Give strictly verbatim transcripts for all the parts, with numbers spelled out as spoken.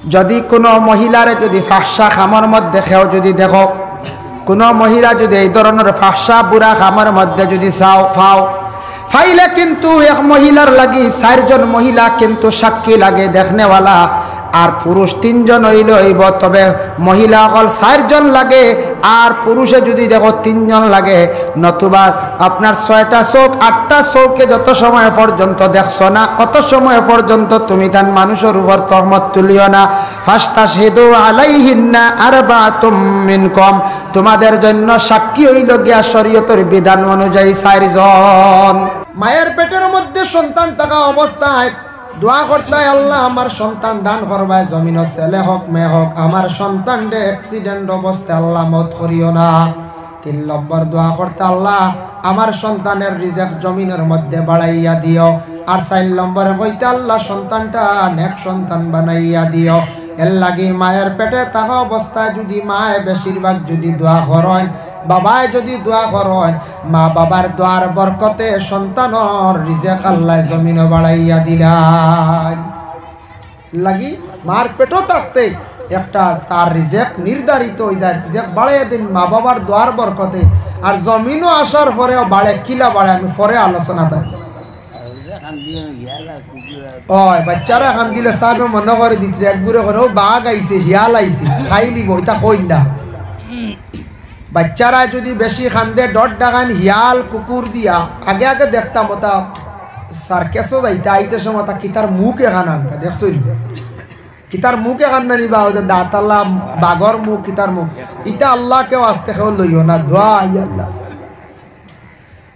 যদি কোনো মহিলারে যদি ফাহশা কামর মধ্যে কেউ যদি দেখো, কোনো মহিলা যদি এই ধরনের ফাহশা বুরা কামর মধ্যে যদি চাও, পাও, পাইলে কিন্তু এক মহিলার লাগি চাইরজন মহিলা কিন্তু সাক্ষী লাগে দেখনেওয়ালা, আর পুরুষ তিনজন অইলে অইবো। তবে মহিলা অকল চাইরজন লাগে, আর পুরুষে যদি দেখো তিনজন লাগে। নতুবা আপনার ছয়টা চউখ, আটটা চউখে যত সময় পর্যন্ত দেখছো না, অত সময় পর্যন্ত তুমি তান মানুষর উপর তহমত তুলিও না। ফাস্তাশহিদু আলাইহিন্না আরবাআতুম মিনকুম, তোমাদের জন্য সাক্ষী অইলো গিয়া শরীয়তর বিধান অনুযায়ী চাইরজন। মায়ের পেটের মধ্যে সন্তান থাকা অবস্থায় দোয়া করতায়, "আল্লাহ, আমার সন্তান দান করবায়, জমিনো ছেলে হোক, মেয়ে হোক, আমার সন্তানরে অ্যাক্সিডেন্ট অবস্থায় আল্লাহ মউত করিও না।" তিন নম্বর দোয়া করতা, "আল্লাহ, আমার সন্তানের রিজিক জমিনের মধ্যে বাড়াইয়া দিও।" আর চাইর নম্বরে কইতা, "আল্লাহ, সন্তানটা নেক সন্তান বানাইয়া দিও।" এর লাগি মায়ের পেটে থাকা অবস্থায় যদি মায়ে বেশিরভাগ যদি দোয়া করইন, বাবায় যদি দোয়া করইন, মা বাবার দোয়ার বরকতে সন্তানর রিজিক আল্লাহ জমিনো বাড়াইয়া দিলা। লাগি মার পেটো থাকতে একটা তার রিজিক নির্ধারিত অই যায়, রিজিক বাড়াইয়া দেইন মা বাবার দোয়ার বরকতে। আর জমিনো আসার পরেও বাড়ে, কিলা বাড়ে, আমি পরে আলোচনা করি। ওই বাচ্চারা কান্দিলে সাবে মনে করে দিতে এক গুড়ে করে, "ও বাঘ আইছে, হিয়াল আইছে, খাইলিবো", ইতা কইন না। বাচ্চারা যদি বেশি কান্দে, ডর ডাকাইন হিয়াল কুকুর দিয়া, আগে আগে দেখতাম ওটা সার্কাসো যাইতা, আইতে সময় তা কিতার মুখ এখান আনতা, দেখছো নি? কিতার মুখ এখান না নিবা, ওই যে দাঁতালা বাঘর মুখ, কিতার মুখ। ইতা আল্লাহ কেউ আস্তে কেউ লইও না, দোয়া আই আল্লাহ।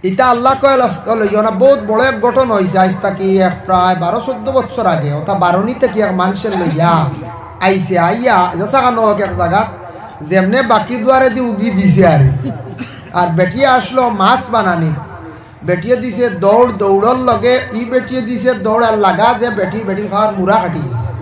ইতা আল্লাহ কয় আস্তে লইও না। বহুত বড় এক ঘটনা অইছে, আইজ থাকি এক প্রায় বারো চৌদ্দ বছর আগে, ওটা বারো নিতে কি এক মানুষের লইয়া আইছে, আইয়া যেসা খানো হোক এক জায়গা, যেমনে বাকি দুয়ারে দি উগি দিছে আর, আর বেটিয়ে আসলো মাছ বানানি, বেটিয়ে দিছে দৌড়, দৌড়র লগে ই বেটিয়ে দিছে দৌড় আর লাগা যে বেটি, বেটির খাওয়ার মুড়া কাটি গেছে।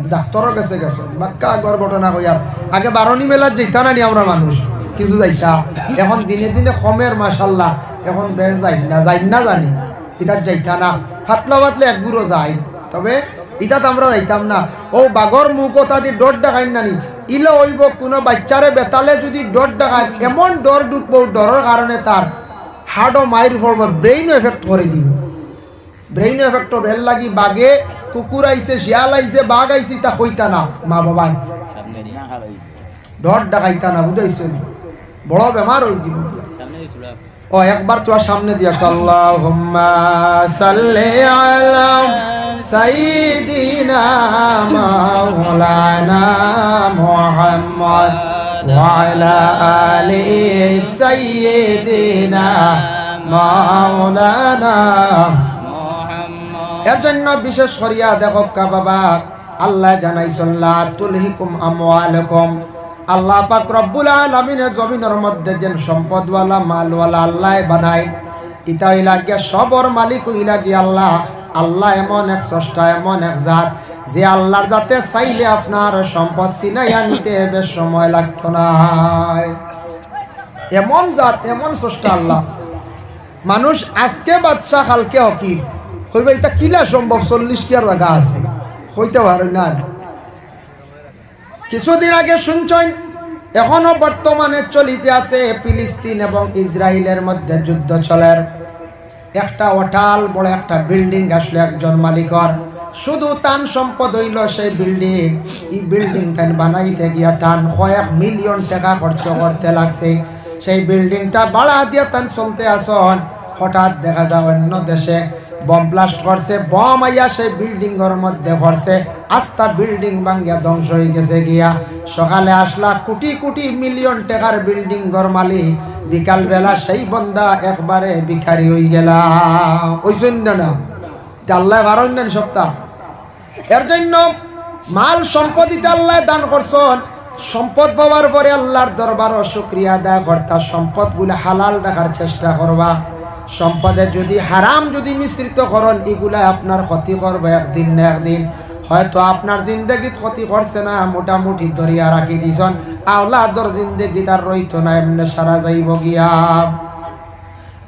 ডাক্তারর গেছে গেছে, বাক্কা আগর ঘটনা কইয়ার। আগে বারনি মেলাত যাইতা না নি আমরা মানুষ, কিছু যাইতা। এখন দিনে দিনে কমের মাশাল্লাহ, এখন বেশ যাই না, যাই না জানি, ইতাত যাইতা না। ফাতলা ফাতলা এক গুড়ো যাই, তবে ইতাত আমরা যাইতাম না। ও বাঘর মুখ ওটা দি ডর ডাকাইন না নি, ইলা অইবো কোনো বাচ্চারে বেতালে যদি ডর ডাকায়, এমন ডর ঢুকবো, ডরর কারণে তার হার্টও মাইর পড়বো, ব্রেইনও এফেক্ট করে দিব। ব্রেইন এফেক্ট অইবো, এর লাগি বাঘে, কুকুর আইছে, শিয়াল আইছে, বাঘ আইছে, ইতা কইতা না, মা বাবায়। ডর ডাকাইতা না, বুঝাইছো নি? বড় বেমার অই যিবো। ও, একবার তুরা সামনে দিয়া কও, আল্লাহুম্মা সাল্লি আলা সাইয়্যিদিনা মাওলানা মুহাম্মদ ওয়া আলা আলি সাইয়্যিদিনা মাওলানা। এর জন্য বিশেষ করিয়া দেখউক্কা বাবা, আল্লায় জানাইছইন, "লা তুলহিকুম আমওয়ালুকুম।" আল্লাহ পাক রব্বুল আলামিনে জমিনর মধ্যে যেন সম্পদওয়ালা, মালওয়ালা আল্লায় বানাইন, ইতা অইলা গিয়া সবর মালিক অইলা গিয়া আল্লাহ। আল্লাহ এমন এক স্রষ্টা, এমন এক জাত, যে আল্লাহর জাতে চাইলে আপনার সম্পদ ছিনাইয়া নিতে বেশ সময় লাগতো নায়। এমন জাত, এমন স্রষ্টা আল্লাহ। মানুষ আজকে বাদশা, কালকে ফকির। কইবা, "ইতা কিলা সম্ভব? চল্লিশ কিয়ার জাগা আছে।" কইতা পারইন না। কিছুদিন আগে শুনছইন, এখনো বর্তমানে চলিতে আছে ফিলিস্তিন এবং ইসরায়েলের মধ্যে যুদ্ধ চলের। একটা অটাল বড় একটা বিল্ডিং আসলো একজন মালিকর, শুধু তান সম্পদ অইলো সেই বিল্ডিং। ই বিল্ডিং তাইন বানাইতে গিয়া তান কয়েক মিলিয়ন টেকা খরচ করতে লাগছে। সেই বিল্ডিংটা ভাড়া দিয়া তান চলতে আছইন। হঠাৎ দেখা যায় অন্য দেশে বোম ব্লাস্ট করছে, বোম আইয়া সেই বিল্ডিংর মধ্যে পড়ছে, আস্তা বিল্ডিং ভাঙ্গিয়া ধ্বংস অইগেছে গিয়া। সকালে আসলা কোটি কোটি মিলিয়ন টেকার বিল্ডিংর মালিক, বিকালবেলা সেই বন্দা একবারে ভিখারি অইগেলা। অইছইন না? ইতা আল্লায় পারইন না নি সবতা? এর জন্য মাল সম্পদ ইতা আল্লায় দান করছইন, সম্পদ পাওয়ার পরে আল্লাহর দরবারো শুকরিয়া আদায় করতা, সম্পদগুলা হালাল রাখার চেষ্টা করবা। সম্পদে যদি হারাম যদি মিশ্রিত করইন, ইগুলায় আপনার ক্ষতি করবো একদিন না একদিন। হয়তো আপনার জিন্দেগিত ক্ষতি করছে না, মোটামুটি ধরিয়া রাখি দিছইন, আওলাদর জিন্দেগিত আর রইতো না, এমনে সারা যাইবো গিয়া।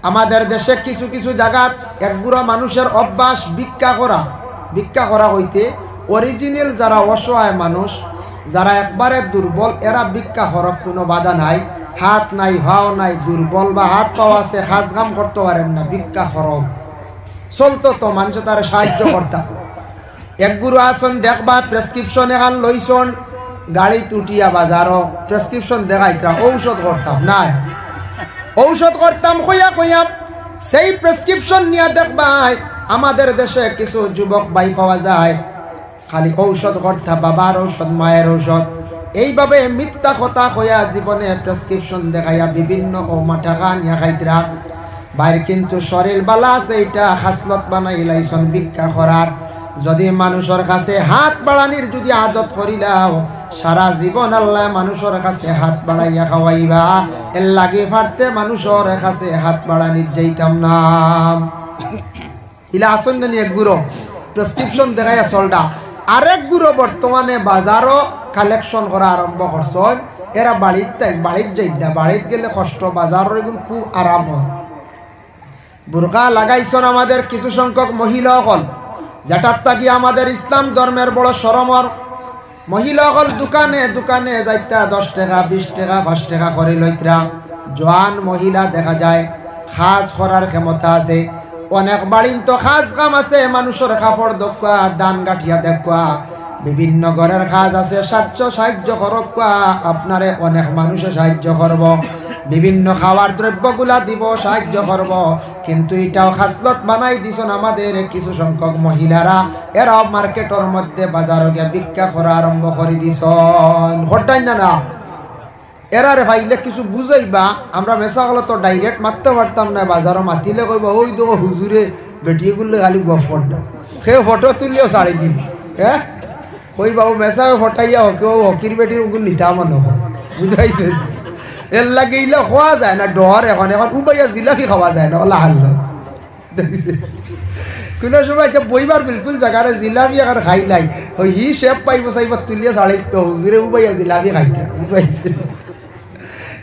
আমাদের দেশে কিছু কিছু জাগাত একগুরা মানুষের অভ্যাস ভিক্ষা করা। ভিক্ষা করা অইতে অরিজিনাল যারা অসহায় মানুষ, যারা একবারে দুর্বল, এরা ভিক্ষা করউক, কুনু বাধা নাই। হাত নাই, পাও নাই, দুর্বল বা হাত পাও আছে, কাজ কাম করতো পারের না, ভিক্ষা করউক। চলতো তো, মানষে তারে সাহায্য করতা। এক গুরু আছইন দেখবা, প্রেসক্রিপশন এখান লইছইন, গাড়িত উঠিয়া বাজারো প্রেসক্রিপশন দেখাইতরা, ঔষধ করতাম নাই, ঔষধ করতাম কইয়া কইয়া সেই প্রেসক্রিপশন নিয়া দেখবায়। আমাদের দেশে কিছু যুবক ভাই পাওয়া যায়, খালি ঔষধ করতা, বাবার ঔষধ, মায়ের ঔষধ, এইভাবে মিথ্যা কথা কইয়া জীবনে প্রেসক্রিপশন দেখাইয়া বিভিন্ন ও মাঠা খান ইয়া খাইতরা। বাইর কিন্তু শরীর বালা আছে, ইটা খাসলত বানাইলাইছইন ভিক্ষা করার। যদি মানুষর কাছে হাত বাড়ানির যদি আদত করিলাও, সারা জীবন আল্লায় মানুষর কাছে হাত বাড়াইয়া খাওয়াইবা। এর লাগি পারতে মানুষর কাছে হাত বাড়ানির যাইতাম না। ইলা আছইন না নি এক গুরু, প্রেসক্রিপশন দেখাইয়া চলরা। আরেক গুরু বর্তমানে বাজারো কালেকশন করা আরম্ভ করছইন। এরা বাড়িত তাই, বাড়িত যাইন না, বাড়িত গেলে কষ্ট, বাজারর এগুন খুব আরাম অয়। বুরকা লাগাইছইন আমাদের কিছু সংখ্যক মহিলা অকল, যেটার থাকি আমাদের ইসলাম ধর্মের বড় শরম অর। মহিলা অকল দোকানে দোকানে যাইতা, দশ টেকা, বিশ টেকা, পাঁচ টেকা করি লইতরা। জোয়ান মহিলা দেখা যায়, কাজ করার ক্ষমতা আছে। অনেক বাড়িন তো কাজ কাম আছে, মানুষর কাপড় দেখউক্কা, ধান গাঠিয়া দেখউক্কা, বিভিন্ন ঘরের কাজ আছে, সাহায্য, সাহায্য করউক্কা, আপনারে অনেক মানুষে সাহায্য করবো, বিভিন্ন খাওয়ার দ্রব্যগুলা দিবো, সাহায্য করবো। কিন্তু ইটাও খাসলত বানাই দিছইন আমাদের কিছু সংখ্যক মহিলারা, এরাও মার্কেটর মধ্যে বাজারো গিয়া ভিক্ষা করা আরম্ভ করি দিছইন। কররা নি না? এরারে পাইলে কিছু বুঝাইবা। আমরা মেসাগুলো তো ডাইরেক্ট মাততে পারতাম না, বাজারো মাতিলে কইবা, "ওই দেখো হুজুরে বেটিগুলো খালি গফ কররা, কেউ ফটো তুলিও ছাড়ি দিন।" হ্যাঁ, কইবা, "ও মেসাবে ফটাইয়া হকি, ও হকির বেটির ওগুন নিতা মনে হয়।" বুঝাইছে? এর লাগি ইলা খাওয়া যায় না, ডর এখন, এখন উবাইয়া জিলাপি খাওয়া যায় না, ওলা হাল্লা। দেখছে? কুনু সময় ইটা বইবার বিলকুল জাগা নাই, জিলাপি এখন খাইলাই। ওই হি শেপ পাইবো, চাইবো তুলিয়া ছাড়ি তো, হুজুরে উবাইয়া জিলাপি খাইতা, বুঝাইছে?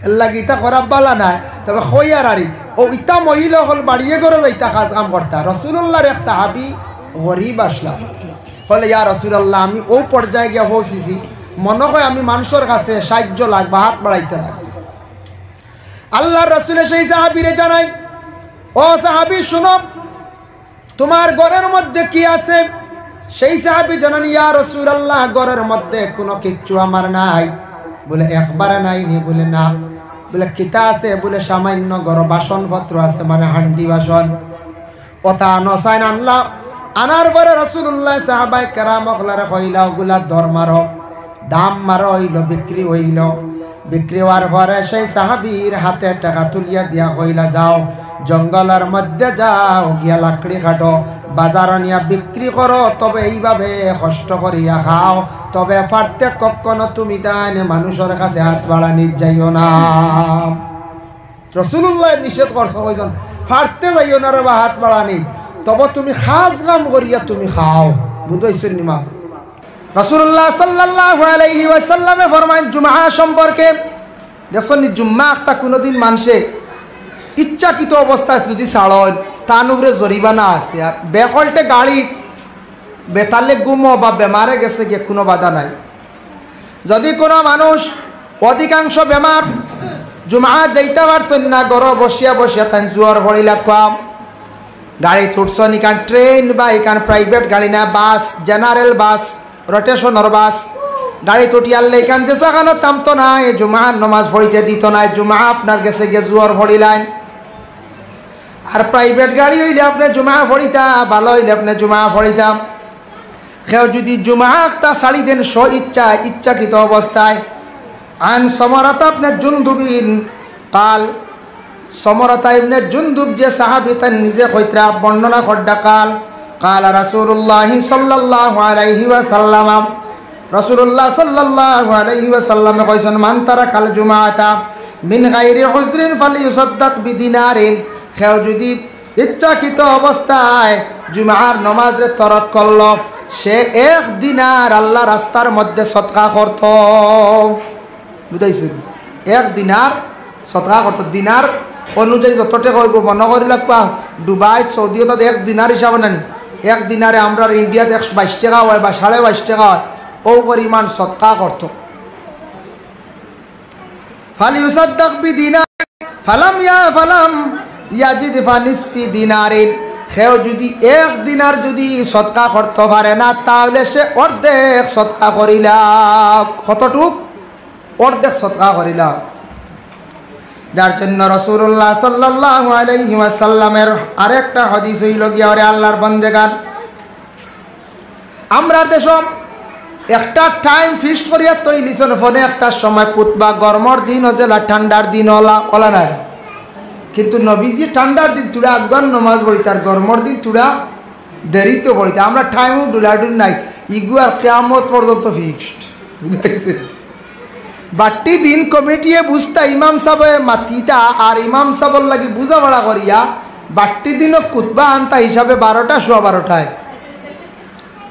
এর লাগি ইতা করা বালা নায়। তবে কইয়ার আরি, ও ইতা মহিলা অকল বাড়িয়ে ঘরো যাইতা কাজ কাম করতা। রাসুলুল্লাহর এক সাহাবী গরিব আছলা, কইলে, "ইয়া রাসুলুল্লাহ, আমি ও পর্যায়ে গিয়া পৌঁছিছি, মনে হয় আমি মানুষর কাছে সাহায্য লাগবা, হাত বাড়াইতা লাগবো।" আল্লাহর রাসুলে সেই সাহাবীরে জানাইন, "ও সাহাবী, শুনো, তুমার ঘরর মধ্যে কি আছে?" সেই সাহাবী জানাইন, "ইয়া রাসুলুল্লাহ, ঘরর মধ্যে কুনু কিচ্ছু আমার নাই।" বলে, "একবারে নাই নি?" বলে, "না।" বলে, "কিতা আছে?" বলে, "সামান্য ঘরো বাসনপত্র আছে, মানে হান্ডি বাসন।" অতা আনছইন, আনলা। আনার পরে রাসুলুল্লাহ সাহাবায়ে কেরাম অকলরে কইলা, "ওগুলা দর মারো, দাম মারো, অইলো, বিক্রি অইলো।" বিক্রি অওয়ার পরে সেই সাহাবীর হাতে টেকা তুলিয়া দিয়া কইলা, "যাও, জঙ্গলর মধ্যে যাও, গিয়া লাকড়ি কাটো, বাজারো নিয়া বিক্রি করো, তবে এইভাবে কষ্ট করিয়া খাও, তবে পারতে কখনো তুমি তাইন মানুষর কাছে হাত বাড়ানিত যাইও না।" রাসুলুল্লাহ নিষেধ করছইন, কইছইন, "পারতে যাইও না রে বা হাত বাড়ানিত, তবে তুমি কাজ কাম করিয়া তুমি খাও।" বুঝাইছইন নি মা? রাসুলুল্লাহ সাল্লাল্লাহু আলাইহি ওয়াসাল্লামে ফরমাইন জুমা সম্পর্কে, দেখছইন নি, জুম্মা আখতা কুনুদিন মানষে ইচ্ছাকৃত অবস্থায় যুদি ছাড়ইন, তান উপরে জরিমানা আছে। আর বেকলটে গাড়িত বেতালে ঘুমো বা বেমারে গেছে গিয়া কুনু বাধা নাই। যুদি কুনু মানুষ অধিকাংশ বেমার জুমাত যাইতা পারছইন না, ঘরো বসিয়া বসিয়া তাইন জুয়ার পড়িলা কুয়া, গাড়িত উঠছইন, ইখান ট্রেন বা ইখান প্রাইভেট গাড়ি না, বাস, জেনারেল বাস, রোটেশনর বাস, গাড়িত উঠিয়ারলে ইখান যেছাখানো থামতো নায়, জুমার নমাজ পড়িতে দিতো নায়, জুমা আপনার গেছে গিয়া জুয়ার পড়িলাইন। আর প্রাইভেট গাড়ি অইলে আপনে জুমা পড়িতা, ভালা অইলে আপনে জুমা পড়িতা। কেউ যুদি জুমা আখতা ছাড়ি দেইন স্ব ইচ্ছায়, ইচ্ছাকৃত অবস্থায়, আন সমরাতা ইবনে জুনদুবিন কাল, সমরাতা ইবনে জুনদুব যে সাহাবী, তাইন নিজে কইতরা বর্ণনা কররা কাল, কালা রাসুলুল্লাহি সাল্লাল্লাহু আলাইহি ওয়াসাল্লাম, রাসুলুল্লাহ সাল্লাল্লাহু আলাইহি ওয়াসাল্লামে কইছইন, "মান তারাকাল জুমাআতা মিন গায়রি উযরিন ফালিয়ুসাদ্দাক বিদিনারিন।" কেউ যুদি ইচ্ছাকৃত অবস্থায় জুমার নমাজরে তরক করলো, সে এক দিনার আল্লার রাস্তার মধ্যে সদকা করতো। বুঝাইছইন? এক দিনার সদকা করতো। দিনার অনুযায়ী যত টেকা অইবো, মনো করি লাগবা, দুবাই, সৌদিও তাতে এক দিনার হিসাবে নানি। এক দিনারে আমরার ইন্ডিয়াত একশো বাইশ টেকা অয় বা সাড়ে বাইশ টেকা অয়, অউ পরিমাণ সদকা করতো। ফালিউসাদ্দাক বিদিনার ফালাম ইয়া-, ফালাম ইয়াজিদ ফানিসফি দিনারিন। কেউ যুদি এক দিনার যুদি সদকা করতো পারে না, তাহলে সে অর্ধেক সদকা করিলা। কতটুক? অর্ধেক সদকা করিলা। যার জন্য রাসূলুল্লাহ সাল্লাল্লাহু আলাইহি ওয়াসাল্লামের আরেকটা হাদিস অইলো গিয়া, ওরে আল্লাহর বন্দেগান, আমরার দেশো একটা টাইম ফিক্সড করিয়া থইলিছইন, ফোনে একটার সময় খুতবা, গরমর দিন অজেলা, ঠান্ডার দিন অলা, অলা নায়। কিন্তু নবীজি ঠান্ডার দিন থুড়া আগুয়ান নমাজ পড়িতা, আর গরমর দিন থুড়া দেরিতো পড়িতা। আমরা টাইমও ডুলাডুল নাই, ইগু আর কিয়ামত পর্যন্ত ফিক্সড। বুঝাইছে? বাট্টি দিন কমিটিয়ে বুঝতা, ইমাম সাবে মাতিতা, আর ইমাম সাবর লাগি বুঝাপড়া করিয়া বাট্টি দিনও খুতবা আনতা হিসাবে বারোটা, সোয়া বারোটায়।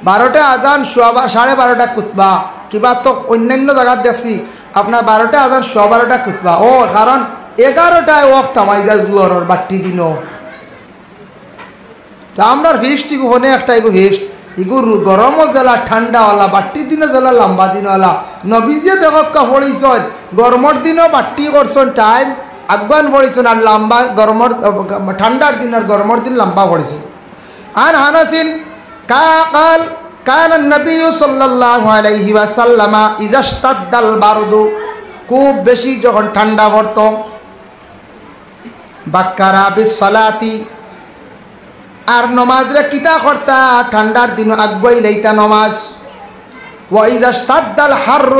বারোটায় আজান, সোয়া বা-, সাড়ে বারোটা খুতবা। কিবা তো অন্যান্য জাগাত দেখছি, আপনার বারোটায় আজান, সোয়া বারোটা খুতবা। ও, কারণ এগারোটায় ওয়াক্ত হামাই যায় জুহরর বাট্টি দিনও। তো আমরার ফিক্সড ইগু ফোনে একটা ইগু ফিক্সড, ইগু রু-, গরমও জেলা ঠান্ডা অলা, বাট্টি দিনও জেলা লম্বা দিন অলা। নবীজিয়ে দেখউক্কা পড়িছইন, গরমর দিনও বাট্টি করছইন টাইম, আগুয়ান পড়িছইন, আর লম্বা গরমর, ঠান্ডার দিন আর গরমর দিন লম্বা পড়িছইন। عن أنس قا-، قال: كان النبي صلى الله عليه وسلم إذا اشتد البرد, খুব বেশি যখন ঠান্ডা পড়তো, بكر بالصلاة, আর নমাজরে কিতা করতা, ঠান্ডার দিন আগুয়াই লইতা নমাজ। وإذا اشتد الحر,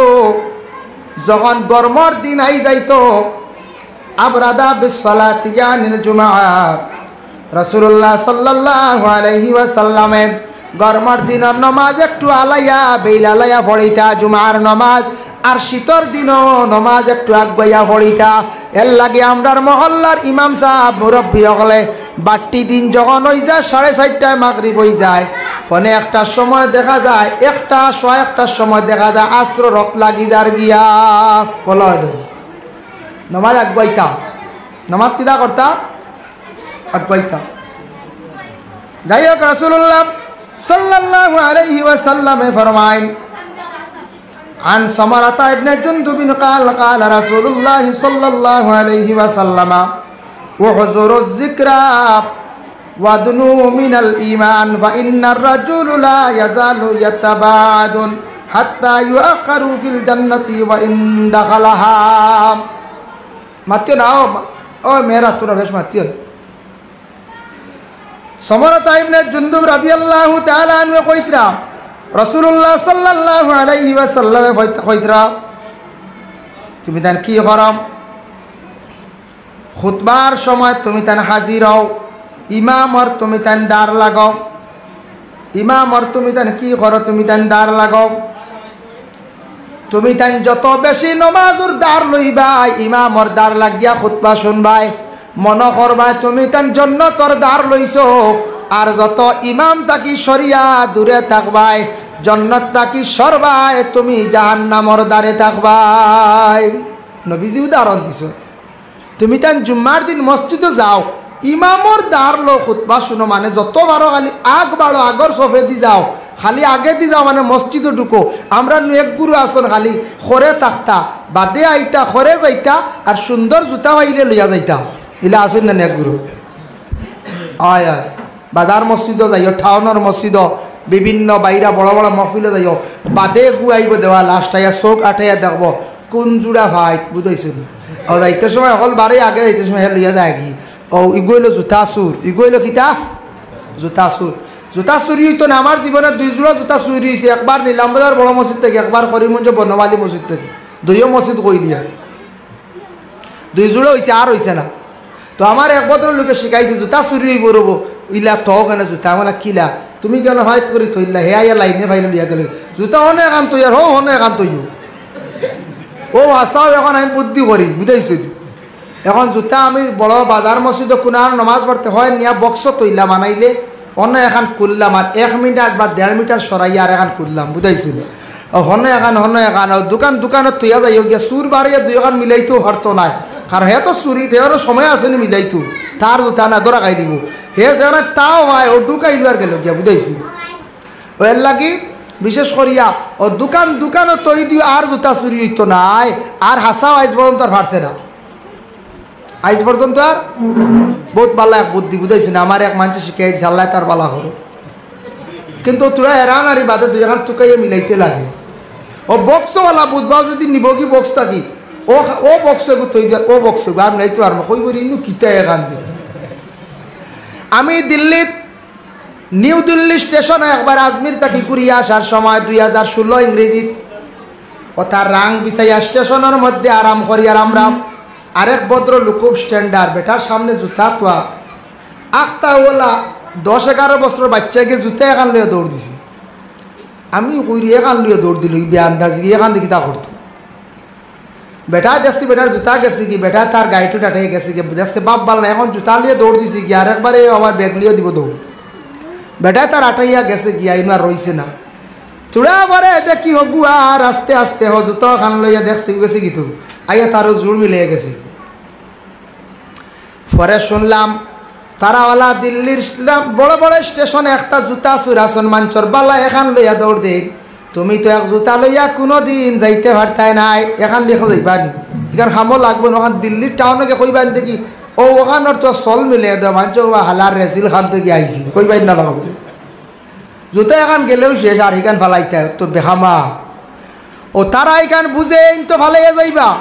যখন গরমর দিন আই যাইতো, أبرد بالصلاة يعني الجمعة. রাসূলুল্লাহ সাল্লাল্লাহু আলাইহি ওয়াসাল্লামে গরমর দিনর নমাজ একটু আলাইয়া, বেইল আলাইয়া পড়িতা জুমার নমাজ, আর শীতর দিনও নমাজ একটু আগুয়াইয়া পড়িতা। এর লাগি আমরার মহল্লার ইমাম সাব, মুরব্বি অকলে বাট্টি দিন যখন অই যায়, সাড়ে চাইরটায় মাগরিব অই যায়, ফোনে একটার সময় দেখা যায়, একটা, সোয়া একটার সময় দেখা যায় আছরর অক্ত লাগি যার গিয়া। বলা অয় দেখো, নমাজ আগুয়াইতা, নমাজ কিতা করতা? আগুয়াইতা। যাই হোক, রাসূলুল্লাহ সাল্লাল্লাহু আলাইহি ওয়াসাল্লামে ফরমাইন, عن سمرة بن جندب قال: قال رسول الله صلى الله عليه وسلم: احضروا الذكر وادنوا من الإيمان، فإن الرجل لا يزال يتباعد حتى يؤخر في الجنة وإن دخلها. মাতিও না, ও, ও মেয়েরা, তোমরা বেশ মাতিও না। সমরতা ইবনে জুন্দুব রাদিয়াল্লাহু তাআলা আনহু কইতরা, রাসূলুল্লাহ সাল্লাল্লাহু আলাইহি ওয়াসাল্লামে কইত-, কইতরা, তুমি তান কি করো? খুতবার সময় তুমি তান হাজির অও, ইমামর তুমি তান দার লাগো, ইমামর তুমি তান কি করো? তুমি তান দার লাগো। তুমি তান যত বেশি নমাজর দার লইবায়, ইমামর দার লাগিয়া খুতবা শুনবায়, মনো করবায় তুমি তান জন্নতর দার লইছো। আর যত ইমাম থাকি সরিয়া দূরে থাকবায়, জন্নত থাকি সরবায়, তুমি জাহান্নামর দারে থাকবায়। নবীজি উদাহরণ দিছো। তুমি তান জুম্মার দিন মসজিদো যাও, ইমামর দার লও, খুতবা শুনো, মানে যত পারো খালি আগ বাড়ো, আগর সফেদি যাও, খালি আগেদি যাও, মানে মসজিদো ঢুকো। আমরার নু এক গুরু আছইন খালি খরে থাকতা, বাদে আইতা, খরে যাইতা, আর সুন্দর জুতা পাইলে লইয়া যাইতা। ইলা আছইন না এক গুরু? অয়, অয়। বাজার মসজিদো যাইও, টাউনর মসজিদো, বিভিন্ন বাইরা বড় বড় মহফিলো যাইও, বাদে এগু আইবো দেওয়া, লাস্ট আইয়া চউখ আটাইয়া দেখবো, কুন জুড়া ফাইট, বুঝাইছইন? ও যাইতে সময় অকল বারে আগে যাইতে সময় হে লইয়া যায়গি। ও, ইগু অইলো জুতা চুর, ইগু অইলো কিতা? জুতা চুর। জুতা চুরি অইতো না, আমার জীবনে দুই জুড়া জুতা চুরি অইছে, একবার নিলাম বাজার বড় মসজিদ থাকি, একবার করিমগঞ্জ বনমালী মসজিদ থাকি, দুইও মসজিদ কই দিয়া। দুই জুড়া অইছে, আর অইছে না। তো আমার এক ভদ্রলোকে শিখাইছে, জুতা চুরি অইবো রবো, ইলা তো কেনে জুতা? আমি বললাম, কিলা? তুমি কেনে ফাইট করি থইলা? হে আইয়া লাইনে ফাইলে লইয়া গেলে। জুতা হনে এখান তৈয়ার, হো হনে এখান তৈয়। ও আসাও এখন আমি বুদ্ধি করি, বুঝাইছি। এখন জুতা আমি বড় বাজার মসজিদো কুনার নমাজ পড়তে হয়, নিয়া বক্স তৈলা বানাইলে, অন্য এখান খুললাম, আর এক মিটার বা দেড় মিটার সরাইয়া আর এখান খুললাম, বুঝাইছি। ও হনে এখান, হনে এখান, ও দোকান, দোকানো তুইয়া যাইও গিয়া, চুর বাড়িয়া দুই এখান মিলাইতেও পারতো নায়। কারণ হে তো চুরি, দেওয়ারও সময় আছে নি মিলাইতো। তার জুতা না ধরা খাই দিব। হে যেন তাও হয়, ও ঢুকাই দিবার গেল গিয়া, বুঝাইছি? ও এর লাগি বিশেষ করিয়া ও দোকান, দোকানও তৈ দিও, আর জুতা চুরি হইতো নাই। আর হাসাও আইজ পর্যন্ত আর ফাটছে না। আইজ পর্যন্ত আর। বহুত ভালা এক বুদ্ধি বুঝাইছি না, আমার এক মানুষে শিখাই দিছে, আল্লাহ তার ভালা করো। কিন্তু তোরা এরান আর বাদে দুই এখন তুকাইয়ে মিলাইতে লাগে। ও বক্সওয়ালা বুধবাও যদি নিবগি বক্স থাকি, ও, ও বক্স এগু থই দেয়, ও বক্স এগু আর নাই তো আর কই করি ইনু কিতা এখান থেকে। আমি দিল্লিত নিউ দিল্লি স্টেশনে একবার আজমির থাকি ঘুরিয়া আসার সময় দুই হাজার ষোলো ইংরেজিত, ও তার রাং বিছাইয়া স্টেশনের মধ্যে আরাম করিয়ার আমরা। আরেক ভদ্র লোক খুব স্ট্যান্ডার্ড, বেটার সামনে জুতা তোয়া আখতা ওলা দশ এগারো বছর বাচ্চাকে জুতা এখান লইয়া দৌড় দিছে। আমি কইরি এখান লইয়া দৌড় দিল, ই বেআন্দাজি এখান দেখি তা করতো। বেটা দেখছি বেটার জুতা গেছে কি, বেটা তার গাড়িটো টাটাই গেছে কি, দেখছে বাপ বালা না, এখন জুতা লইয়া দৌড় দিছে কি, আর একবারে আমার ব্যাগ লইয়া দিব দৌড়। বেটা তার আটাইয়া গেছে কি, আইন আর রইছে না। থুড়া পরে দেখি হগুয়া আর আস্তে আস্তে হ জুতা খান লইয়া দেখছি গেছে কি তো, আইয়া তারও জোর মিলিয়া গেছে। পরে শুনলাম তারাওয়ালা দিল্লির স্লা-, বড় বড় স্টেশনে একটা জুতা চুরাছন মানছর বালা এখান লইয়া দৌড় দেই। তুমি তো এক জুতা লইয়া কোনো দিন যাইতে পারতায় নাই, এখান দেখো যাইবা নি? এখান হামো লাগবো না, ওখান দিল্লির টাউনে গিয়ে কইবা নি দেখি, ও ওখানোর তো সল মিলে দেওয়া মানছ, ও হালার রেজিল খান থেকে আইছি, কইবাই না লাগবে। জুতা এখান গেলেও শেষ, আর এখান ফালাইতে তো বেহামা। ও তারা এখান বুঝে ইন তো ফালাইয়া যাইবা।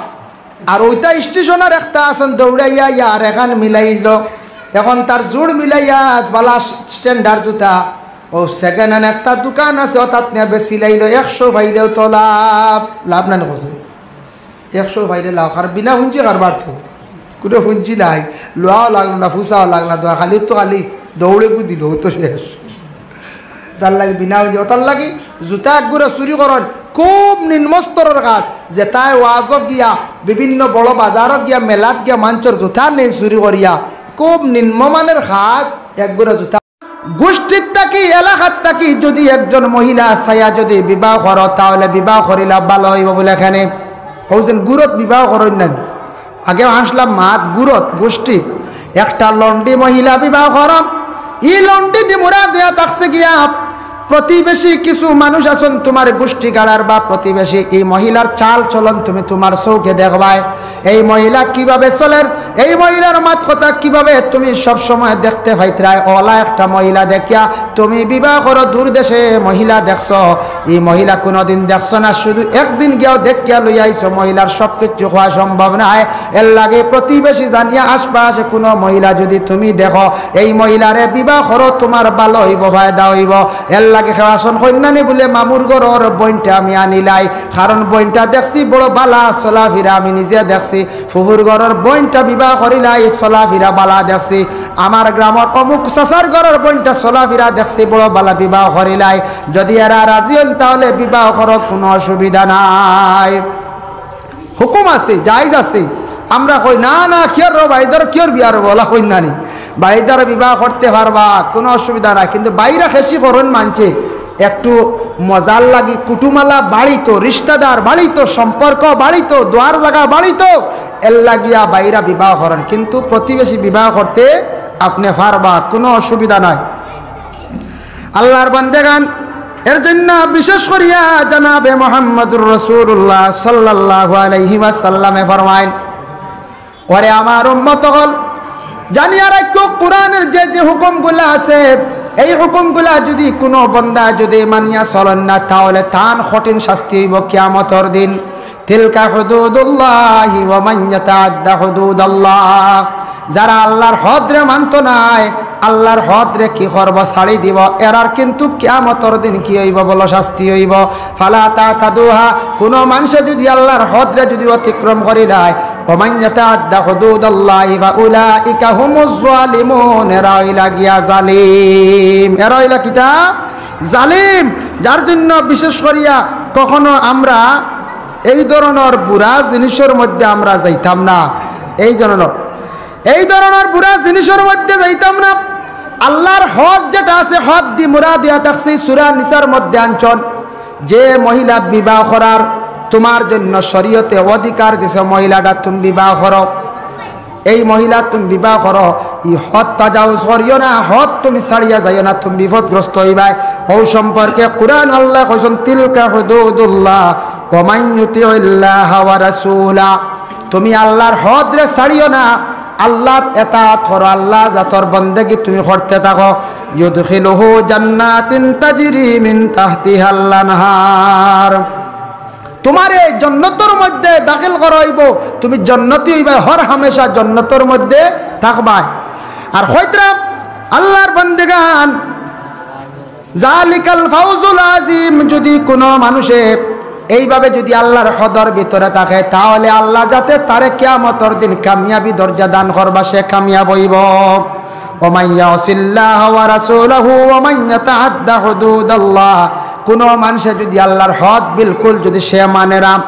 আর ওইটা স্টেশনের একটা আছন দৌড়াইয়া ইয়া আর এখান মিলাইল। এখন তার জোড় মিলাইয়া বালা স্ট্যান্ডার্ড জুতা। ও সেকেন্ড হ্যান্ড একটা দোকান আছে, ও তাত নিয়ে বেশি লাইল, একশো পাইলেও তো লাভ, লাভ না নি কছে। একশো পাইলে লাভ, আর বিনা পুঞ্জি কারবার তো। কোনো পুঞ্জি নাই, লোয়াও লাগলো না, ফুসাও লাগলো না, খালি তো খালি দৌড়ে গু দিল, ও তো শেষ। তার লাগি বিনা পুঞ্জি, ও তার লাগি জুতা একগুড়া চুরি করন, খুব নিম্ন স্তরের কাজ। যেটায় ওয়াজও গিয়া, বিভিন্ন বড় বাজারও গিয়া, মেলাত গিয়া, মানছর জুতা নেই চুরি করিয়া, খুব নিম্নমানের কাজ। একগুড়া জুতা গোষ্ঠীর থাকি, এলাকার থাকি যদি একজন মহিলা চাইয়া যদি বিবাহ করো, তাহলে বিবাহ করিলা ভালা হইব বলে এখানে। হৌজন গুরত বিবাহ করইন না। আগে হাসলাম মাত গুরত গোষ্ঠী। একটা লন্ডি মহিলা বিবাহ করো, ই লন্ডি দি মুরা দেয়া থাকছে গিয়া। প্রতিবেশী কিছু মানুষ আছন তোমার গোষ্ঠী গাড়ার বা প্রতিবেশী, এই মহিলার চাল চলন তুমি তোমার চোখে দেখবায়। এই মহিলা কিভাবে চলের, এই মহিলার মাত কথা কিভাবে তুমি সব সময় দেখতে পাইতরায়, ওলা একটা মহিলা দেখিয়া তুমি বিবাহ করো। দূর দেশে মহিলা দেখছো, এই মহিলা কোনোদিন দেখছো না, শুধু একদিন গিয়াও দেখিয়া লই আইছো, মহিলার সব কিছু হওয়া সম্ভব নায়। এর লাগি প্রতিবেশী জানিয়া আশপাশে কোনো মহিলা যদি তুমি দেখো, এই মহিলারে বিবাহ করো, তোমার ভালা হইব, ফায়দা হইব। এর লাগি খেওয়াশন কন্যানি বলে মামুর ঘরর বইনটা আমি আনিলাই, কারণ বইনটা দেখছি বড় ভালা চলাফিরা, আমি নিজে দেখছি। ফুফুর ঘরর বইনটা বিবাহ করিলাই, চলাফিরা ভালা দেখছি। আমার গ্রামর অমুক চাচার ঘরর বইনটা চলাফিরা দেখছি বড় ভালা, বিবাহ করিলাই। যদি এরা রাজি হইন তাহলে বিবাহ করো, কোনো অসুবিধা নাই। হুকুম আছে, জায়েজ আছে। আমরা কই, "না, না, কিয়র রো ভাইদার, কিয়র বিয়ার বলা হইন না নি? ভাইদার বিবাহ করতে পারবা, কোনো অসুবিধা নাই।" কিন্তু বাইরা খেশি করইন মানছে, একটু মজার লাগি, কুটুমালা বাড়িত, রিশতাদার বাড়িত, সম্পর্ক বাড়িত, দুয়ার জাগা বাড়িত, এর লাগিয়া বাইরা বিবাহ করইন। কিন্তু প্রতিবেশী বিবাহ করতে আপনি পারবা, কোনো অসুবিধা নাই। আল্লাহর বান্দেগান, এর জন্য বিশেষ করিয়া জনাবে মুহাম্মদুর রাসূলুল্লাহ সাল্লাল্লাহু আলাইহি ওয়াসাল্লামে ফরমাইন, "ওরে আমার উম্মত অকল, জানিয়া রাখো, কোরআনের যে যে হুকুমগুলা আছে, এই হুকুমগুলা যদি কোনো বন্দা যদি মানিয়া চলইন না, তাহলে তান কঠিন শাস্তি হইব কিয়ামতর দিন।" তিলকা হুদুদুল্লাহি ওয়া মান ইয়াতাআদ্দা হুদুদাল্লাহ। যারা আল্লাহর হদরে মানতো নায়, আল্লাহর হদরে কি করব, ছাড়ি দিব। এরার কিন্তু কিয়ামতর দিন কি হইব বলো, শাস্তি হইব। ফালা তাতাদুহা, কোনো মানুষে যদি আল্লাহর হদরে যদি অতিক্রম করিলায়, ওয়া মান ইয়াতাআদ্দা হুদুদাল্লাহি ফা উলাইকা হুমুজ জালিমুন, এরা হইলা গিয়া জালিম। এরা হইলা কিতা? জালিম। যার জন্য বিশেষ করিয়া কখনো আমরা এই ধরনের বুরা জিনিসর মধ্যে আমরা যাইতাম না। এই ধরনের, এই ধরনের বুরা জিনিসর মধ্যে যাইতাম না। আল্লাহর হদ যেটা আছে, হদ দি মুরা দিয়া থাকছি। সূরা নিসার মধ্যে আনছন, যে মহিলা বিবাহ করার তোমার জন্য শরীয়তে অধিকার দিছে, মহিলাটা তুমি বিবাহ করো, এই মহিলা তুমি বিবাহ করো, ই হদ তাজাউজ করিও না, হদ তুমি ছাড়িয়া যাইও না, তুমি বিপদগ্রস্ত অইবায়। অউ সম্পর্কে কুরআন আল্লায় কইছইন, "তিলকা হুদুদুল্লাহ, ওয়া মান ইউতিইল্লাহা ওয়া রাসূলা।" তুমি আল্লার হদরে ছাড়িও না, আল্লার এতাআত করো, আল্লার জাতর বন্দেগি তুমি করতে থাকো। ইউদখিলুহু জান্নাতিন তাজরি মিন তাহতিহাল আনহার। তুমারে জন্নতর মধ্যে দাখিল করা অইবো, তুমি জন্নতি অইবায়, হর হামেশা জন্নতর মধ্যে থাকবায়। আর কইতরা, আল্লার বন্দেগান, যালিকাল ফাউজুল আজিম, যুদি কুনু মানুষে এইভাবে যুদি আল্লার হদর ভিতরে থাকে, তাহলে আল্লা যাতে তারে কিয়ামতর দিন কামিয়াবি দরজা দান করবা, সে কামিয়াব অইবো। ওমান ইয়াসিল্লাহা ওয়া রাসূলাহু ওয়া মান ইয়াতাআদ্দা হুদুদাল্লাহ, কুনু মানষে যুদি আল্লার হদ বিলকুল যুদি সে মানে না,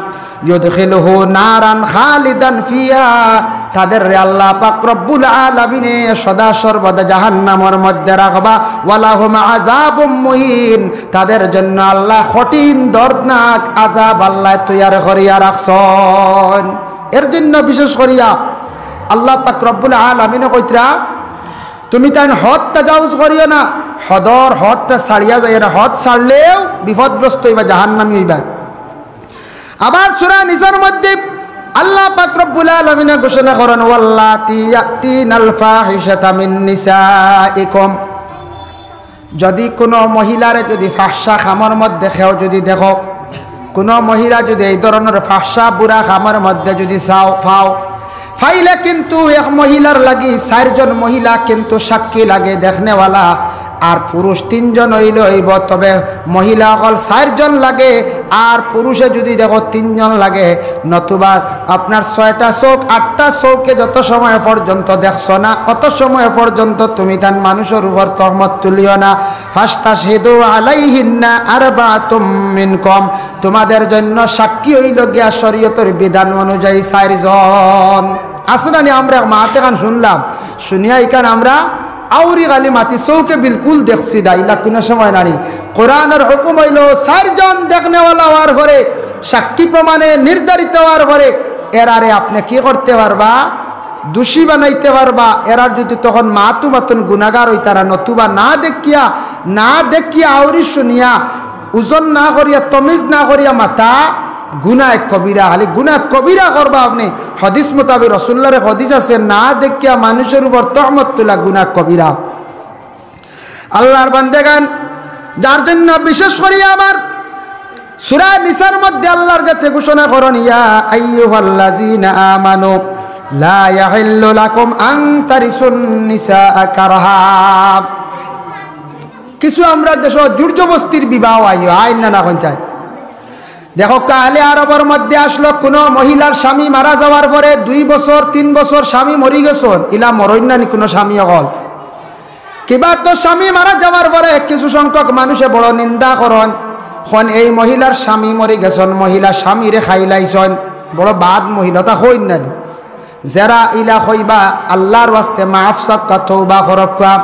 ইউদখিলহু নারান খালিদান ফিহা, তাদেররে আল্লা পাক রব্বুল আলামিনে সদা সর্বদা জাহান্নামর মধ্যে রাখবা। ওয়ালাহুম আযাবুম মুহিন, তাদের জন্য আল্লা কঠিন দর্দনাক আযাব আল্লায় তৈয়ার করিয়া রাখছইন। এর জন্য বিশেষ করিয়া আল্লা পাক রব্বুল আলামিনে কইতরা, তুমি তাইন হদ তাজাউজ করিও না, হদর হদটা ছাড়িয়া যাইও না, হদ ছাড়লেউ বিপদগ্রস্ত অইবা, জাহান্নামী অইবা। আবার সূরা নিসার মধ্যে আল্লা পাক রব্বুল আলামিনে ঘোষণা করইন, "ওয়াল্লাতি ইয়াতিনাল ফাহিশাতা মিন নিসাইকুম।" যুদি কুনু মহিলারে যুদি ফাহশা কামর মধ্যে কেউ যুদি দেখো, কুনু মহিলা যুদি এই ধরনর ফাহশা বুরা কামর মধ্যে যুদি চাও, পাও, পাইলে কিন্তু এক মহিলার লাগি চাইরজন মহিলা কিন্তু সাক্ষী লাগে দেখনেওয়ালা, আর পুরুষ তিনজন অইলে অইবো। তবে মহিলা অকল চাইরজন লাগে, আর পুরুষে যুদি দেখো তিনজন লাগে, নতুবা আপনার ছয়টা চউখ, আটটা চউখে যত সময় পর্যন্ত দেখছো না, অত সময় পর্যন্ত তুমি তান মানুষর উপর তহমত তুলিও না। ফাস্তাশহিদু আলাইহিন্না আরবাআতুম মিনকুম, তোমাদের জন্য সাক্ষী অইলো গিয়া শরীয়তর বিধান অনুযায়ী চাইরজন। আছে না নি, আমরা এক মাত এখান শুনলাম, শুনিয়া ইখান আমরা আউরি খালি মাতি চউখে বিলকুল দেখছি না, ইলা কুনু সময় নানি। কোরআনর হুকুম অইলো চাইরজন দেখনেওয়ালা অওয়ার পরে, সাক্ষী প্রমাণে নির্ধারিত অওয়ার পরে, এরারে আপনে কি করতে পারবা? দোষী বানাইতে পারবা। এরার যুদি তখন মাতু মাতুন গুনাগার অইতারা, নতুবা না দেখিয়া, না দেখিয়া আউরি শুনিয়া, ওজন না করিয়া, তমিজ না করিয়া মাতা গুনাহ কবিরা। খালি গুনাহ কবিরা করবা আপনে। হাদিস মোতাবেক রসুলুল্লাহর হাদিস আছে, না দেখিয়া মানুষর উপর তহমত তুলা গুনাহ কবিরা। আল্লার বান্দেগান, যার জন্য বিশেষ করি আমার সূরা নিসার মধ্যে আল্লার জাতে ঘোষণা করইন, "ইয়া আইয়ুহাল্লাযীনা আমানু লা ইয়াহিল্লু লাকুম আন তারিসুন নিসাআ কারহা।" কিছু আমরা দেশো জোর জবস্তির বিবাহ আইও, আইন না, না কোন চাই। দেখো, আহলে আরবর মধ্যে আসলো, কুনু মহিলার স্বামী মারা যাওয়ার পরে দুই বছর, তিন বছর স্বামী মরি গেছইন, ইলা মরইন না নি কুনু স্বামী অকল? কিবা তো স্বামী মারা যাওয়ার পরে কিছু সংখ্যক মানুষে বড় নিন্দা করইন, কইন, "এই মহিলার স্বামী মরি গেছইন, মহিলা স্বামীরে খাইলাইছইন, বড় বাদ মহিলা", তা কইন না নি? যেরা ইলা কইবা, আল্লার ওয়াস্তে মাফ চাউক্কা, তওবা করউক্কা।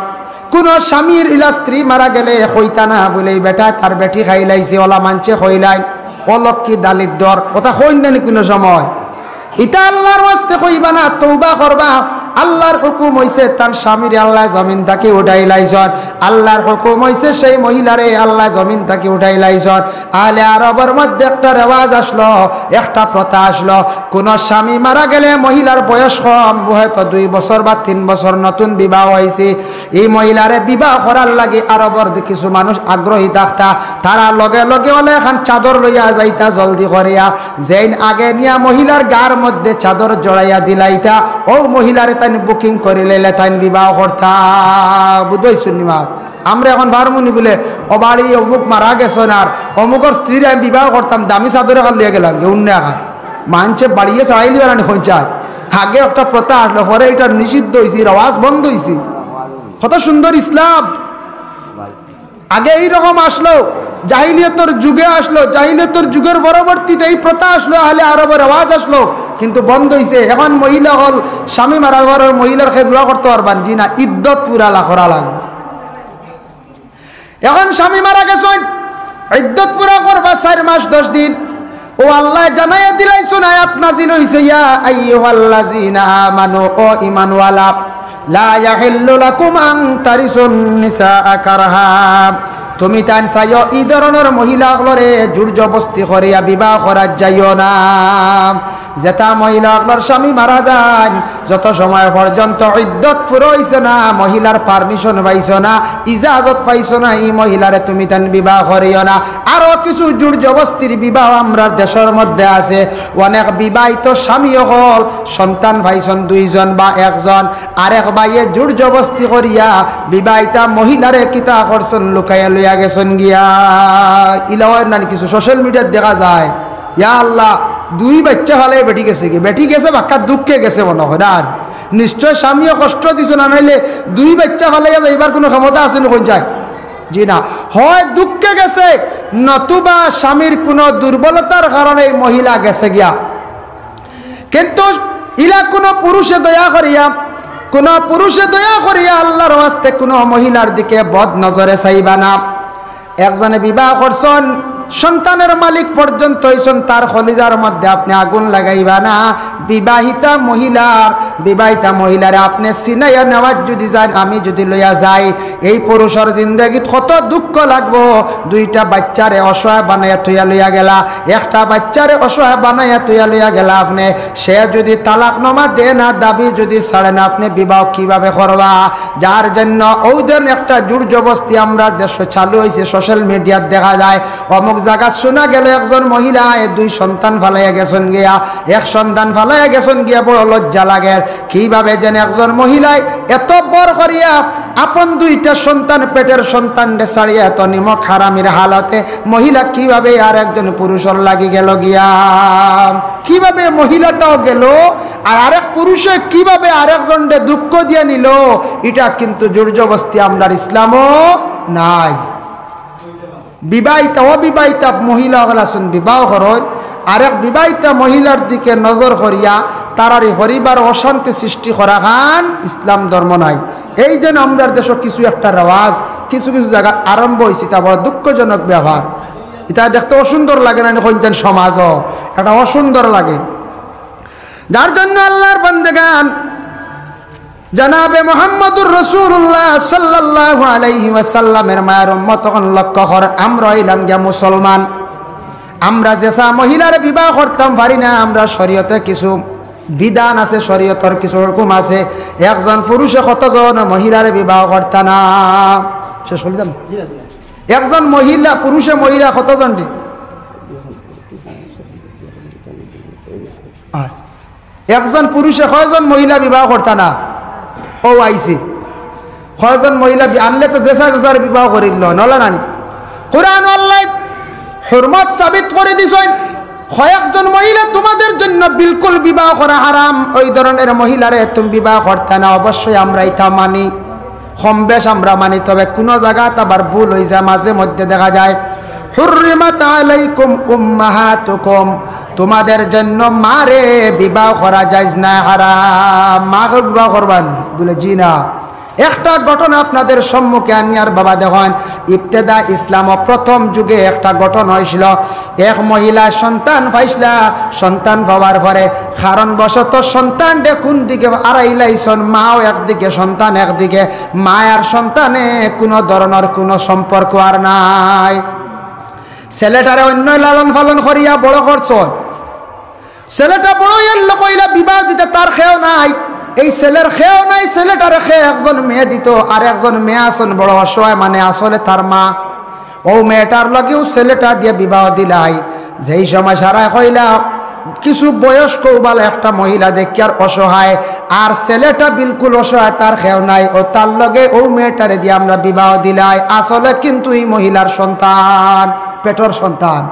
কুনু স্বামীর ইলা স্ত্রী মারা গেলে কইতা না বুলে, "ই বেটায় তার বেটি খাইলাইছে", অলা মানষে কইলাইন, "অলক্ষী দালিদ্দর", কথা কইন না নি কুনু সময়? ইতা আল্লার ওয়াস্তে কইবা না, তওবা করবা। আল্লার হুকুম অইছে তান স্বামীরে আল্লায় জমিন থাকি উঠাইলাইছইন, আল্লার হুকুম অইছে সেই মহিলারে আল্লায় জমিন থাকি উঠাইলাইছইন। আহলে আরবর মধ্যে একটা রেওয়াজ আসলো, একটা প্রথা আসলো, কুনু স্বামী মারা গেলে মহিলার বয়স কম, হয়তো দুই বছর বা তিন বছর, নতুন বিবাহ অইছে, ই মহিলারে বিবাহ করার লাগি আরবর কিছু মানুষ আগ্রহী থাকতা, তারা লগে লগে অলা এখান চাদর লইয়া যাইতা জলদি করিয়া, যেইন আগে নিয়া মহিলার গার মধ্যে চাদর জড়াইয়া দিলাইতা, অউ মহিলারে তাইন booking করিলাইলে তাইন বিবাহ করতা। বুঝছইন নি মাত? আমরা এখন পারমু নি বুলে, "ও বাড়ি অমুক মারা গেছইন, আর অমুকর স্ত্রীরে আমি বিবাহ করতাম, দামি চাদর এখান লইয়া গেলাম গি, অইন্য এখান।" মানষে বাড়িয়ে ছাড়াইলিবা না নি কইন চাই। আগে একটা প্রথা আসলো, পরে ইটা নিষিদ্ধ অইছে, রেওয়াজ বন্ধ অইছে। কত সুন্দর ইসলাম। আগে এই রকম আসলো, জাহিলিয়তর যুগে আসলো, জাহিলিয়তর যুগর পরবর্তীতে এই প্রথা আসলো, আহলে আরবর রেওয়াজ আসলো, কিন্তু বন্ধ অইছে। এখন মহিলা অকল, স্বামী মারা যাওয়ার পরে মহিলার কেউ বিবাহ করতা পারবা নি? জি না, ইদ্দত পুরা লা-, করা লাগবো। এখন স্বামী মারা গেছইন, ইদ্দত পুরা করবা চাইর মাস দশ দিন। অউ আল্লায় জানাইয়া দিলাইছইন, আয়াত নাজিল অইছে, "ইয়া আইয়ুহাল্লাযীনা আমানু", ও ইমানওয়ালা, لا يحل لكم أن ترثوا النساء كرها। তুমি তাইন চাইও ই ধরনর মহিলা অকলরে জোর জবস্তি করিয়া বিবাহ করাত যাইও না। যেতা মহিলা অকলর স্বামী মারা যাইন, যত সময় পর্যন্ত ইদ্দত পুরা অইছে না, মহিলার permission পাইছো না, ইজাজত পাইছো না, ই মহিলারে তুমি তাইন বিবাহ করিও না। আরো কিছু জোর জবস্তির বিবাহ আমরার দেশর মধ্যে আছে। অনেক বিবাহিত স্বামী অকল সন্তান পাইছইন দুইজন বা একজন, আরেক ভাইয়ে জোর জবস্তি করিয়া বিবাহিতা মহিলারে কিতা করছইন, লুকাইয়া লইয়া গেছইন গিয়া। ইলা অয় না নি কিছু social media-ত দেখা যায়। ইয়া আল্লাহ, দুই বাইচ্চা ফালাই বেটি গেছে গি, বেটি গেছে বাক্কা দুঃখে গেছে মনো অয় না। নিশ্চয় স্বামীয়ে কষ্ট দিছইন, না নাইলে দুই বাইচ্চা ফালাইয়া যাইবার কুনু ক্ষমতা আছে নি কইন চাই? জি না। হয় দুঃখে গেছে, নতুবা স্বামীর কুনু দুর্বলতার কারণে এই মহিলা গেছে গিয়া। কিন্তু ইলা কুনু পুরুষে দয়া করিয়া, কুনু পুরুষে দয়া করিয়া আল্লাহর ওয়াস্তে কুনু মহিলার দিকে বদ নজরে চাইবা না। একজনে বিবাহ করছইন, সন্তানের মালিক পর্যন্ত অইছইন, তার কলিজার মধ্যে আপনে আগুন লাগাইবা না। বিবাহিতা মহিলার, বিবাহিতা মহিলারে আপনে ছিনাইয়া নেওয়াত যুদি যাইন, আমি যুদি লইয়া যাই, এই পুরুষর জিন্দেগিত কত দুঃখ লাগবো। দুইটা বাইচ্চারে অসহায় বানাইয়া থইয়া লইয়া গেলা, একটা বাইচ্চারে অসহায় বানাইয়া থইয়া লইয়া গেলা আপনে। সে যুদি তালাকনামা দেয় না, দাবি যুদি ছাড়ে না, আপনে বিবাহ কিভাবে করবা? যার জন্য অউ ধরনর একটা জোর জবস্তি আমরার দেশো চালু অইছে, social media-ত দেখা যায়। অমুক জাগাত শুনা গেল একজন মহিলায় দুই সন্তান ফালাইয়া গেছইন গিয়া, এক সন্তান ফালাইয়া গেছইন গিয়া, বড় লজ্জা লাগের। কিভাবে যেন একজন মহিলায় এত বড় করিয়া আপন দুইটা সন্তান, পেটের সন্তানরে ছাড়িয়া এত নিমক হারামির হালতে মহিলা কিভাবে আর একজন পুরুষর লাগি গেল গিয়া? কিভাবে মহিলাটাও গেল, আর আরেক পুরুষে কিভাবে আরেকজনরে দুঃখ দিয়া নিল? ইটা কিন্তু জোর জবস্তি আমরার ইসলামো নাই। বিবাহিতা, অবিবাহিতা মহিলা অকল আছইন, বিবাহ করইন, আরেক বিবাহিতা মহিলার দিকে নজর করিয়া তারার ই পরিবারো অশান্তি সৃষ্টি করাখান ইসলাম ধর্ম নায়। এই যেন আমরার দেশো কিছু একটা রেওয়াজ কিছু কিছু জাগাত আরম্ভ অইছে, ইটা বড় দুঃখজনক ব্যাপার। ইটা দেখতে অসুন্দর লাগে না নি? কইন যেন সমাজো একটা অসুন্দর লাগে। যার জন্য আল্লাহর বান্দেগান, জনাবে মুহাম্মদুর রাসূলুল্লাহ সাল্লাল্লাহু আলাইহি ওয়াসাল্লামের মায়ার উম্মত অকল লক্ষ্য কর, আমরা অইলাম গিয়া মুসলমান। আমরা যেছা মহিলারে বিবাহ করতাম পারি না, আমরার শরীয়তে কিছু বিধান আছে, শরীয়তর কিছু হুকুম আছে। একজন পুরুষে কতজন মহিলারে বিবাহ করতা না? শেষ অইল না? একজন মহিলা, পুরুষে মহিলা কতজন রে? আর একজন পুরুষে কয়জন মহিলা বিবাহ করতা না? অউ আইছে। কয়জন মহিলা বি-, আনলে তো যেছা যেছারে বিবাহ করিল, নলা নানি? কুরআনো আল্লায় হুরমত সাবিত করি দিছইন। কয়েকজন মহিলা তোমাদের জন্য বিলকুল বিবাহ করা হারাম, ওই ধরনের মহিলারে তুমি বিবাহ করতা না। অবশ্যই আমরা ইতা মানি, কম বেশ আমরা মানি, তবে কুনু জাগাত আবার ভুল অই যায়, মাঝে মধ্যে দেখা যায়। হুররিমাত আলাইকুম উম্মাহাতুকুম, তোমাদের জন্য মারে বিবাহ করা জায়েজ না, হারাম। মাকে বিবাহ করবা নি? বলে, "জি না।" একটা ঘটনা আপনাদের সম্মুখে আনিয়ার বাবা দেখইন, ইবতেদা ইসলামো প্রথম যুগে একটা ঘটনা অইছিল। এক মহিলা সন্তান পাইছলা, সন্তান পাওয়ার পরে কারণবশত সন্তানরে কুন দিকে আড়াইলাইছইন, মাও একদিকে, সন্তান একদিকে, মায় আর সন্তানে কুনু ধরনর কুনু সম্পর্ক আর নাই। ছেলেটারে অইন্য লালন পালন করিয়া বড় করছইন। ছেলেটা বড় অইয়া লোক অইলা, বিবাহ দিতা তার কেউ নাই। এই ছেলের কেউ নাই, ছেলেটারে কে একজন মেয়ে দিত, আর একজন মেয়ে আছইন বড় অসহায়, মানে আসলে তার মা। অউ মেয়েটার লগেউ ছেলেটা দিয়া বিবাহ দিলাই। যেই সময় সারায় কইলা, কিছু বয়স্ক উবালা একটা মহিলা দেখিয়ার অসহায়, আর ছেলেটা বিলকুল অসহায়, তার কেউ নাই, অউ তার লগে অউ মেয়েটারে দিয়া আমরা বিবাহ দিলাই। আসলে কিন্তু ই মহিলার সন্তান, পেটর সন্তান।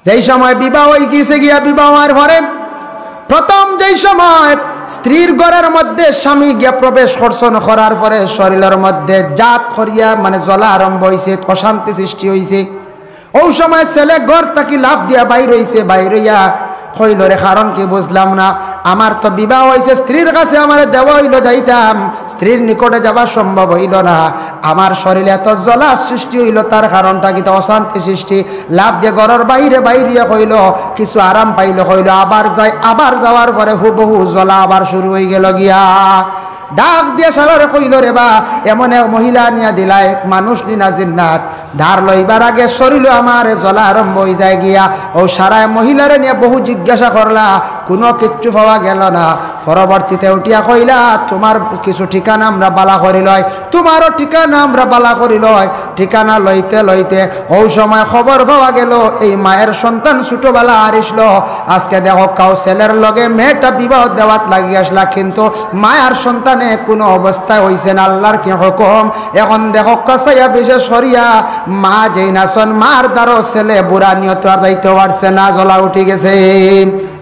যেই সময় বিবাহ অই গেছে গিয়া, বিবাহ অওয়ার পরে প্রথম যেই সময় স্ত্রীর ঘরর মধ্যে স্বামী গিয়া প্রবেশ করছইন, করার পরে শরীরর মধ্যে জাত করিয়া মানে জ্বলা আরম্ভ অইছে, অশান্তি সৃষ্টি অইছে। অউ সময় ছেলে ঘর থাকি লাফ দিয়া বাইর অইছে, বাইর অইয়া কইল, "রে, কারণ কি বুঝলাম না।" আমার তো বিবাহ অইছে, স্ত্রীর কাছে আমারে দেওয়া অইলো, যাইতাম, স্ত্রীর নিকটে যাওয়া সম্ভব অইলো না। আমার শরীরে এত জ্বলা সৃষ্টি অইলো, তার কারণটা কিতা? অশান্তি সৃষ্টি। লাফ দিয়া ঘরর বাইরে বাইরিয়া কইলো, কিছু আরাম পাইলো, কইলো, "আবার যাই।" আবার যাওয়ার পরে হুবহু জ্বলা আবার শুরু অইগেলো গিয়া। ডাক দিয়া সারারে কইলো, "রে বা, এমন এক মহিলা আনিয়া দিলায়, মানুষ নি না জিন্নাত, ধার লইবার আগে শরীলো আমার জ্বলা আরম্ভ অইযায় গিয়া।" অউ সারায় মহিলারে নিয়া বহু জিজ্ঞাসা করলা, কুনু কিচ্ছু পাওয়া গেলো না। পরবর্তীতে উঠিয়া কইলা, "তুমার কিছু ঠিকানা আমরা বালা করি লই, তুমারও ঠিকানা আমরা বালা করি লই।" ঠিকানা লইতে লইতে অউ সময় খবর পাওয়া গেলো, এই মায়ের সন্তান ছোটবেলা হারাইছিল। আজকে দেখউক্কা, ছেলের লগে মেয়েটা বিবাহ দেওয়াত লাগি আসলা, কিন্তু মায়ার সন্তানে কুনু অবস্থায় অইছে না। আল্লার কি হুকুম? এখন দেখউক্কা, চাইয়া বিশেষ করিয়া মা যেইন আছইন, মার দ্বারো ছেলে বুরা নিয়তে আর যাইতে পারছে না, জ্বলা উঠি গেছে।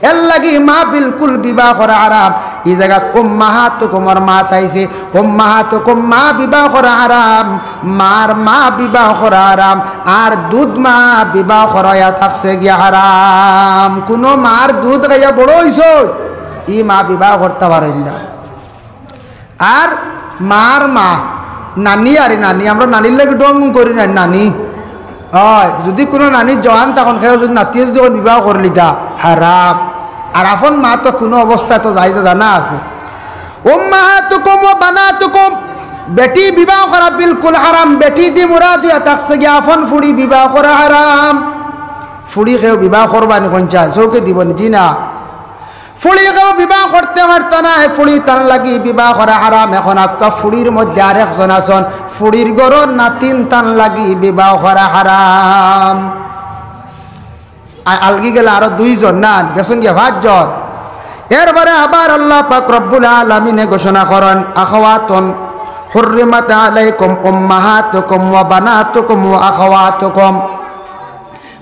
এরলাগি মা বিলকুল বিবাহ করা হারাম। ই জাগাত উম্মাহাতুকুমর মাত আইছে, উম্মাহাতুকুম, মা বিবাহ করা হারাম, মার মা বিবাহ করা হারাম, আর দুধ মা বিবাহ করাইয়া থাকছে গিয়া হারাম। কুনু মার দুধ খাইয়া বড় অইছো, ই মা বিবাহ করতা পারইন না। আর মার মা, নানি, আরে নানি, আমরা নানির লাগি ঢং করি না, নানি। অয়, যুদি কুনু নানি জোয়ান তখন কেউ যুদি নাতিয়ে যুদি অখন বিবাহ করিলিতা, হারাম। আর আপন মা তো কুনু অবস্থায় তো জায়েজ জানা আছে। উম্মাহাতুকুম ওয়া বানাতুকুম, বেটি বিবাহ করা বিলকুল হারাম। বেটি দি মুরাদ অইয়া থাকছে গিয়া আপন ফুড়ি বিবাহ করা হারাম। ফুড়ি কেউ বিবাহ করবা নি কইন চায়, চউখে দিবো নি? জি না। ফুড়ি কেউ বিবাহ করতে পারতা নায়, ফুড়ি তান লাগি বিবাহ করা হারাম। এখন আক্কা ফুড়ির মধ্যে আরেকজন আছইন, ফুড়ির ঘরর নাতিন, তান লাগি বিবাহ করা হারাম। আ-, আলগি গেলা আরো দুইজন, না, গেছইন গিয়া পাঁচজন। এরপরে আবার আল্লাহ পাক রব্বুল আলামিনে ঘোষণা করইন, আখাওয়াতুন, হুররিমাত আলাইকুম উম্মাহাতুকুম ওয়া বানাতুকুম ওয়া আখাওয়াতুকুম।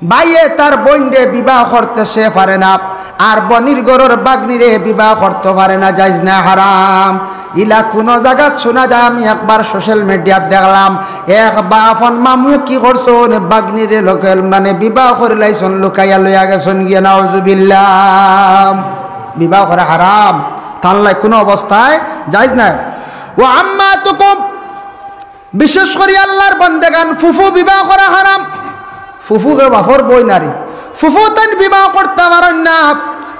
ভাইয়ে তার বইনরে বিবাহ করতে সে পারে না, আর বইনর ঘরর ভাগ্নিরে বিবাহ করতে পারে না, জায়েজ না, হারাম। ইলা কুনু জাগাত শুনা যায়? আমি একবার social mediaত দেখলাম, এক বাপন মামুয়ে কি করছইন, ভাগ্নিরে লোকে মানে বিবাহ করিলাইছইন, লুকাইয়া লইয়া গেছইন গিয়া, নাউজুবিল্লাহ। বিবাহ করা হারাম, তার লাগি কুনু অবস্থায় জায়েজ না। ওয়া আম্মাতুকুম, বিশেষ করি আল্লার বন্দেগান, ফুফু বিবাহ করা হারাম। ফুফু কে বাপর বইন আরি, ফুফু তাইন বিবাহ করতা পারইন না।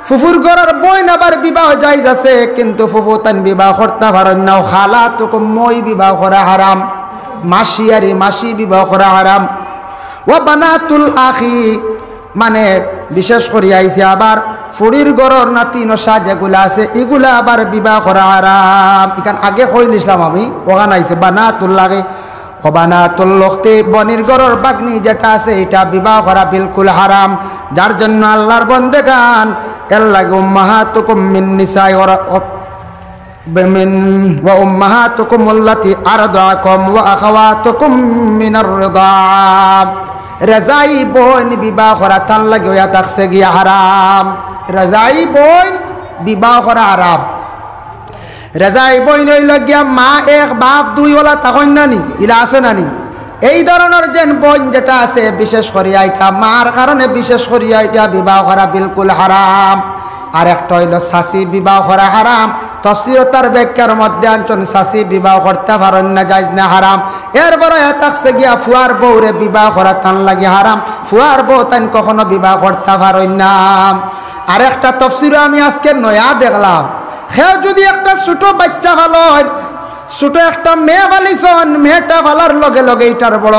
ফুফুর ঘরর বইন আবার বিবাহ জায়েজ আছে, কিন্তু ফুফু তাইন বিবাহ করতা পারইন না। ওয়া খালাতুকুম, মই বিবাহ করা হারাম। মাসি আরি, মাসি বিবাহ করা হারাম। ওয়া বানাতুল আখি, মানে, বিশেষ করি আইছে আবার ফুড়ির ঘরর নাতি নশা যেগুলা আছে, ইগুলা আবার বিবাহ করা হারাম। ইখান আগে কইলিছলাম আমি, অখান আইছে বানাতুল আখি। ওয়া বানাতুল উখতি, বইনর ঘরর ভাগ্নি যেটা আছে, ইটা বিবাহ করা বিলকুল হারাম। যার জন্য আল্লার বন্দেগান, এরলাগি উম্মাহাতুকুম মিন নিসাই ওয়া রা-, ওয়া মিন, ওয়া উম্মাহাতুকুমুল্লাতি আরদাকুম ওয়া আখাওয়াতুকুম মিনার রিদা। রেজাই বইন বিবাহ করা তার লাগি অইয়া থাকছে গিয়া হারাম। রেজাই বইন বিবাহ করা হারাম। রেজাই বইন অইলো গিয়া মা এক বাপ দুই অলা, তখন নানি, ইলা আছে নানি? এই ধরনর যেন বইন যেটা আছে, বিশেষ করিয়া ইটা মার কারণে বিশেষ করিয়া ইটা বিবাহ করা বিলকুল হারাম। আর একটা অইলো চাচি বিবাহ করা হারাম। তফসিরো তার ব্যাখ্যার মধ্যে আনছইন, চাচি বিবাহ করতা পারইন না, জায়েজ না, হারাম। এরপরে অইয়া থাকছে গিয়া ফুয়ার বউরে বিবাহ করা তান লাগি হারাম, ফুয়ার বউ তাইন কখনো বিবাহ করতা পারইন না। আর একটা তফসিরো আমি আজকে নয়া দেখলাম, কেউ যুদি একটা ছোট বাইচ্চা পালইন, ছোট একটা মেয়ে পালিছইন, মেয়েটা পালার লগে লগে ইটার বড়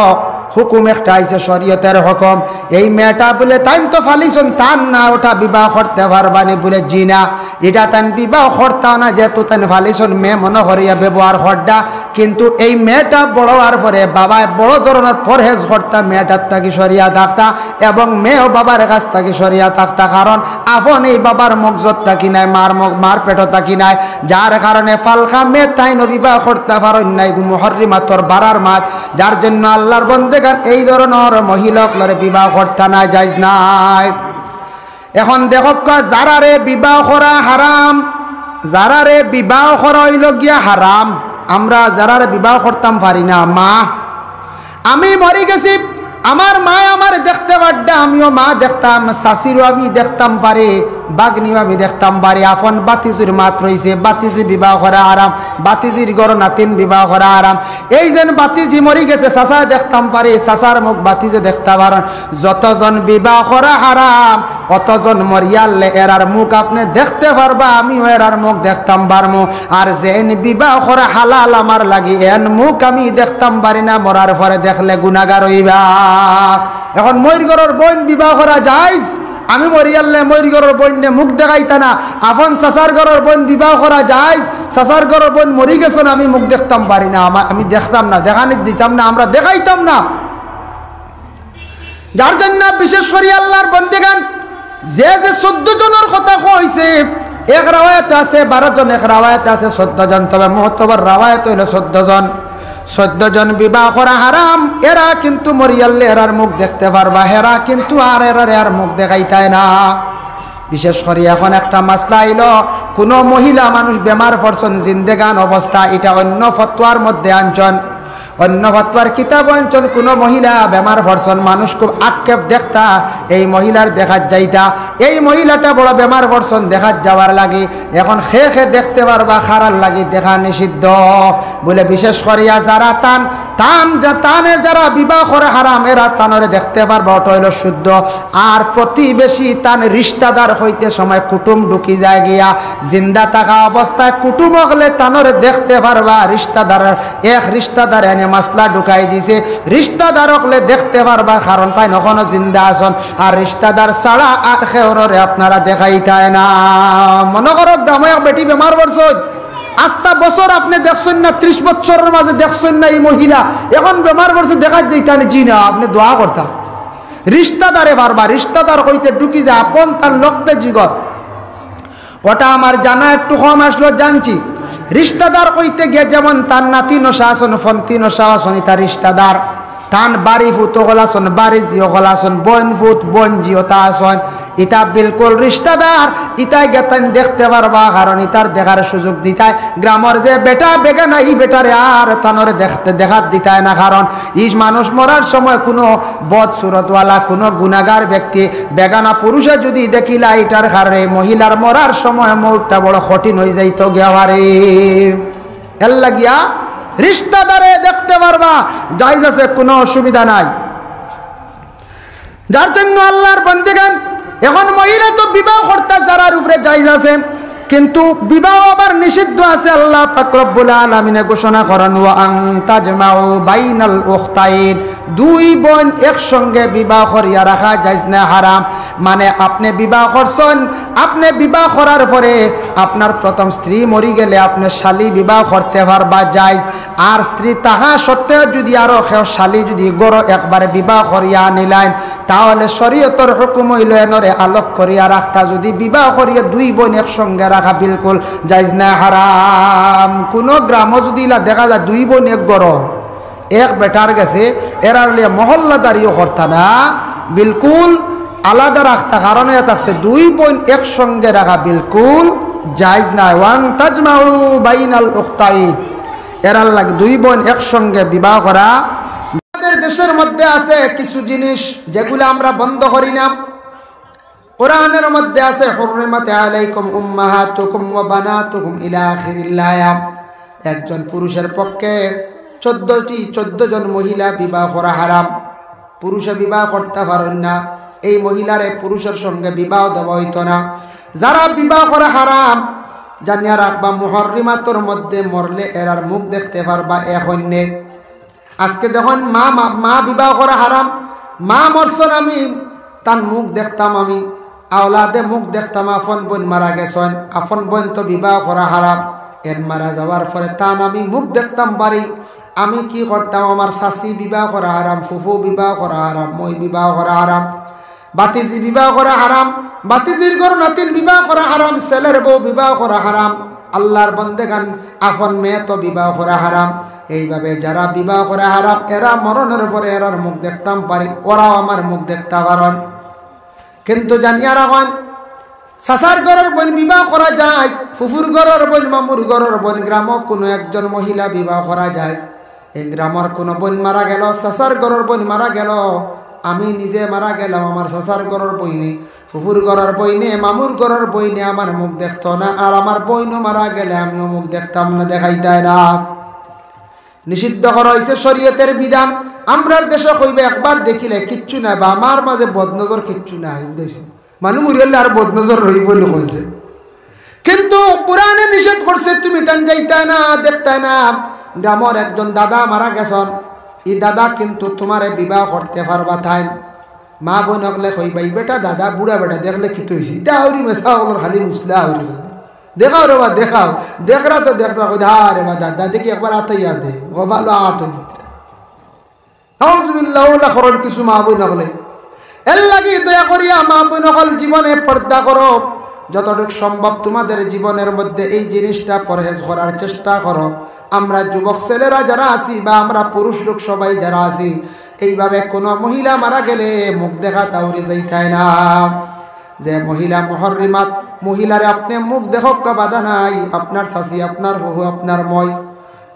হুকুম একটা আইছে, শরীয়তের হুকুম, এই মেয়েটা বুলে তাইন তো পালিছইন, তার না ওটা বিবাহ করতে পারবা নি? বুলে, "জি না, ইটা তাইন বিবাহ করতা না, যেহেতু তাইন পালিছইন, মেয়ে মনো করিয়া ব্যবহার কররা, কিন্তু এই মেয়েটা বড় অওয়ার পরে বাবায় বড় ধরনর পরহেজ করতা, মেয়েটার থাকি সরিয়া থাকতা, এবং মেয়েও বাবার কাছ থাকি সরিয়া থাকতা, কারণ আপন এই বাবার মগজত থাকি নায়, মার মগ-, মার পেটো থাকি নায়, যার কারণে ফালকা মেয়ে তাইনও বিবাহ করতা পারইন না।" ইগু মুহররিমাতর বারার মাত, যার জন্য আল্লার বন্দেগান এই ধরনর মহিলা অকলরে বিবাহ করতা নায়, জায়েজ নায়। এখন দেখউক্কা, যারারে বিবাহ করা হারাম, যারারে বিবাহ করা অইলো গিয়া হারাম, আমরা যারারে বিবাহ করতাম পারি না, মা, আমি মরি গেছি, আমার মায় আমারে দেখতে পাররা, আমিও মা দেখতাম, চাচিরও আমি দেখতাম পারি, ভাগ্নিও আমি দেখতাম পারি, আপন ভাতিজির মাত রইছে, ভাতিজি বিবাহ করা হারাম, ভাতিজির ঘরো নাতিন বিবাহ করা হারাম। এই যেন ভাতিজি মরি গেছে, চাচায় দেখতাম পারি, চাচার মুখ ভাতিজে দেখতা পারইন। যতজন বিবাহ করা হারাম, অতজন মরিয়ারলে এরার মুখ আপনে দেখতে পারবা, আমিও এরার মুখ দেখতাম পারমু। আর যেন বিবাহ করা হালাল আমার লাগি, এন মুখ আমি দেখতাম পারি না, মরার পরে দেখলে গুনাগার অইবা। এখন মইর ঘরর বইন বিবাহ করা জায়েজ, আমি মরিয়ারলে মইর ঘরর বইনরে মুখ দেখাইতা না, আপন চাচার ঘরর বইন বিবাহ করা জায়েজ, চাচার ঘরর বইন মরি গেছইন, আমি মুখ দেখতাম পারি না, আমা-, আমি দেখতাম না, দেখানি দিতাম না, আমরা দেখাইতাম না। যার জন্য বিশেষ করি আল্লার বন্দেগান, যে যে চৌদ্দ জনর কথা কইছে, এক রাওয়ায়াতে আছে বারো জন, এক রাওয়ায়াতে আছে চৌদ্দ জন, তবে মুহতবর রাওয়ায়াত অইলো চৌদ্দ জন। চৌদ্দ জন বিবাহ করা হারাম, এরা কিন্তু মরিয়ারলে এরার মুখ দেখতে পারবা, হেরা কিন্তু আর এরারে আর মুখ দেখাইতায় না। বিশেষ করি এখন একটা মাসলা আইলো, কুনু মহিলা মানুষ বেমার পড়ছইন, জিন্দেগান অবস্থা, ইটা অন্য ফতোয়ার মধ্যে আনছইন, অন্য ফতোয়ার কিতাবো আনছইন, কুনু মহিলা বেমার পড়ছইন, মানুষ খুব আক্ষেপ দেখতা, এই মহিলার দেখাত যাইতা, এই মহিলাটা বড় বেমার পড়ছইন, দেখাত যাওয়ার লাগি। এখন কে কে দেখতে পারবা, কারার লাগি দেখা নিষিদ্ধ। বুলে বিশেষ করিয়া যারা তান, তান যা-, তানে যারা বিবাহ করা হারাম, এরা তানরে দেখতে পারবা, ওটা অইলো শুদ্ধ। আর প্রতিবেশী তান রিশতাদার অইতে সময় কুটুম ঢুকি যায় গিয়া, জিন্দা থাকা অবস্থায় কুটুম অকলে তানরে দেখতে পারবা, রিশতাদার এক রিশতাদার এনে মাসলা ঢুকাই দিছে, রিশতাদার অকলে দেখতে পারবা, কারণ তাইন অখনো জিন্দা আছইন। আর রিশতাদার ছাড়া আর কেউরে আপনারা দেখাইতায় না। মনো করো, গ্রামো এক বেটি বেমার পড়ছইন, আস্তা বছর আপনে দেখছইন না, ত্রিশ বছরর মাঝে দেখছইন না ই মহিলা, এখন বেমার পড়ছে, দেখাত যাইতা নি? জি না, আপনে দোয়া করতা। রিশতাদারে পারবা, রিশতাদার অইতে ঢুকি যায়, আপন তার লক্তে জিগর। ওটা আমার জানা একটু কম আসলো, জানছি। রিশতাদার অইতে গিয়া যেমন তার নাতি নশা আছইন, ফন্তি নশা আছইন, ইতা রিশতাদার। তান বাড়ি ফুত অকল আছইন, বাড়ি জি অকল আছইন, বইন ফুত, বইন জি ওতা আছইন। ইতা বিলকুল রিশতাদার, ইতায় গিয়া তাইন দেখতে পারবা, কারণ ইতার দেখার সুযোগ দিতায়। গ্রামর যে বেটা বেগানা, ই বেটারে আর তানরে দেখতে, দেখাত দিতায় না, কারণ ই মানুষ মরার সময় কুনু বদ সুরতওয়ালা, কুনু গুনাগার ব্যক্তি, বেগানা পুরুষে যুদি দেখিলা ইটার কারণে মহিলার মরার সময় মউতটা বড় কঠিন অইযাইতো গিয়া পারে। এর লাগিয়া রিশতাদারে দেখতে পারবা, জায়েজ আছে, কুনু অসুবিধা নাই। যার জন্য আল্লার বন্দেগান, এখন মহিলা তো বিবাহ করতা যারার উপরে জায়েজ আছে, কিন্তু বিবাহ আবার নিষিদ্ধ আছে। আল্লা পাক রব্বুল আলামিনে ঘোষণা করইন, "ওয়া আন তাজমাউ বাইনাল উখতাইন", দুই বইন একসঙ্গে বিবাহ করিয়া রাখা জায়েজ না, হারাম। মানে, আপনে বিবাহ করছইন, আপনে বিবাহ করার পরে আপনার প্রথম স্ত্রী মরি গেলে আপনে শালি বিবাহ করতে পারবা, জায়েজ। আর স্ত্রী থাকা সত্ত্বেও যুদি আরো কেউ শালি যুদি ঘরো একবারে বিবাহ করিয়া আনিলাইন, তাহলে শরীয়তর হুকুম অইলো এনরে আলগ করিয়া রাখতা। যুদি বিবাহ করিয়া দুই বইন একসঙ্গে রাখা বিলকুল জায়েজ না, হারাম। কুনু গ্রামো যুদি ইলা দেখা যায় দুই বইন এক ঘরো, এক বেটার গেছে, এরার লইয়া মহল্লাদারিও করতা না, বিলকুল আলাদা রাখতা। কারণ ইয়া থাকছে দুই বইন একসঙ্গে রাখা বিলকুল জায়েজ নায়। "ওয়ান তাজমাউ বাইনাল উখতাইন", এরার লাগি দুই বইন একসঙ্গে বিবাহ করা। আমাদের দেশের মধ্যে আছে কিছু জিনিস যেগুলা আমরা বন্ধ করি না। কোরআনের মধ্যে আছে, "হুররিমাত আলাইকুম উম্মাহাতুকুম ওয়া বানাতুকুম" ইলা আখিরিল আয়াত। একজন পুরুষের পক্ষে চৌদ্দটি, চৌদ্দ জন মহিলা বিবাহ করা হারাম। পুরুষে বিবাহ করতা পারইন না, এই মহিলারে পুরুষের সঙ্গে বিবাহ দেওয়া অইতো না। যারা বিবাহ করা হারাম, জানিয়া রাখবা, মুহররিমাতর মধ্যে মরলে এরার মুখ দেখতে পারবা এক অইন্যে। আজকে দেখইন মা, মা, মা বিবাহ করা হারাম, মা মরছইন আমি, তান মুখ দেখতাম আমি, আওলাদে মুখ দেখতাম, আপন বইন মারা গেছইন, আপন বইন তো বিবাহ করা হারাম, এন মারা যাওয়ার পরে তান আমি মুখ দেখতাম পারি, আমি কি করতাম, আমার চাচি বিবাহ করা হারাম, ফুফু বিবাহ করা হারাম, মই বিবাহ করা হারাম, ভাতিজি বিবাহ করা হারাম, ভাতিজির ঘর নাতিন বিবাহ করা হারাম, ছেলের বউ বিবাহ করা হারাম, আল্লার বন্দেগান আপন মেয়ে তো বিবাহ করা হারাম। এইভাবে যারা বিবাহ করা হারাম, এরা মরণের পরে এরার মুখ দেখতাম পারি, ওরাও আমার মুখ দেখতা পারইন। কিন্তু জানিয়া রাখইন, চাচার ঘরর বইন বিবাহ করা জায়েজ, ফুফুর ঘরর বইন, মামুর ঘরর বইন, গ্রামো কুনু একজন মহিলা বিবাহ করা জায়েজ। এই গ্রামর কুনু বইন মারা গেল, চাচার ঘরর বইন মারা গেল, আমি নিজে মারা গেলাম, আমার চাচার ঘরর বইনে ফুফুর ঘরর বইনে, মামুর ঘরর বইনে আমার মুখ দেখতো না, আর আমার বইনও মারা গেলে আমিও মুখ দেখতাম না, দেখাইতায় না। নিষিদ্ধ করা অইছে শরীয়তের বিধান। আমরার দেশে কইবা একবার দেখিলে কিচ্ছু নাই, বা আমার মাঝে বদনজর কিচ্ছু নাই, বুঝাইছে? মানুষ মরিলে আর বদনজর রইবো নি কইছে। কিন্তু কোরআনে নিষেধ করছে, তুমি তান যাইতায় না, দেখতায় না। গ্রামর একজন দাদা মারা গেছন, ই দাদা কিন্তু তুমারে বিবাহ করতে পারবা তাইন। মা বইন অকলে কইবা, "ই বেটা দাদা, বুড়া বেটা, দেখলে কিতা অইছে? ইতা আউরি মেসা অকলর খালি মুসলা আউরি। দেখাও রে বা, দেখাও।" দেখরা তো দেখরা, কই, "হা রে বা দাদা, দেখি একবার আতাইয়া দে, ও ভালা আত দিতে।" নাউজুবিল্লাহ, অলা করইন কিছু মা বইন অকলে। এর লাগি দয়া করিয়া মা বইন অকল জীবনে পর্দা করো, যতটুক সম্ভব তুমাদের জীবনের মধ্যে এই জিনিসটা পরহেজ করার চেষ্টা করো। আমরা যুবক ছেলেরা যারা আছি বা আমরা পুরুষ লোক সবাই যারা আছি, এইভাবে কোনো মহিলা মারা গেলে মুখ দেখাত আউরি যাইতায় না। যে মহিলা মুহররিমাত, মহিলারে আপনে মুখ দেখউক্কা বাধা নাই, আপনার চাচি, আপনার ফুফু, আপনার মই,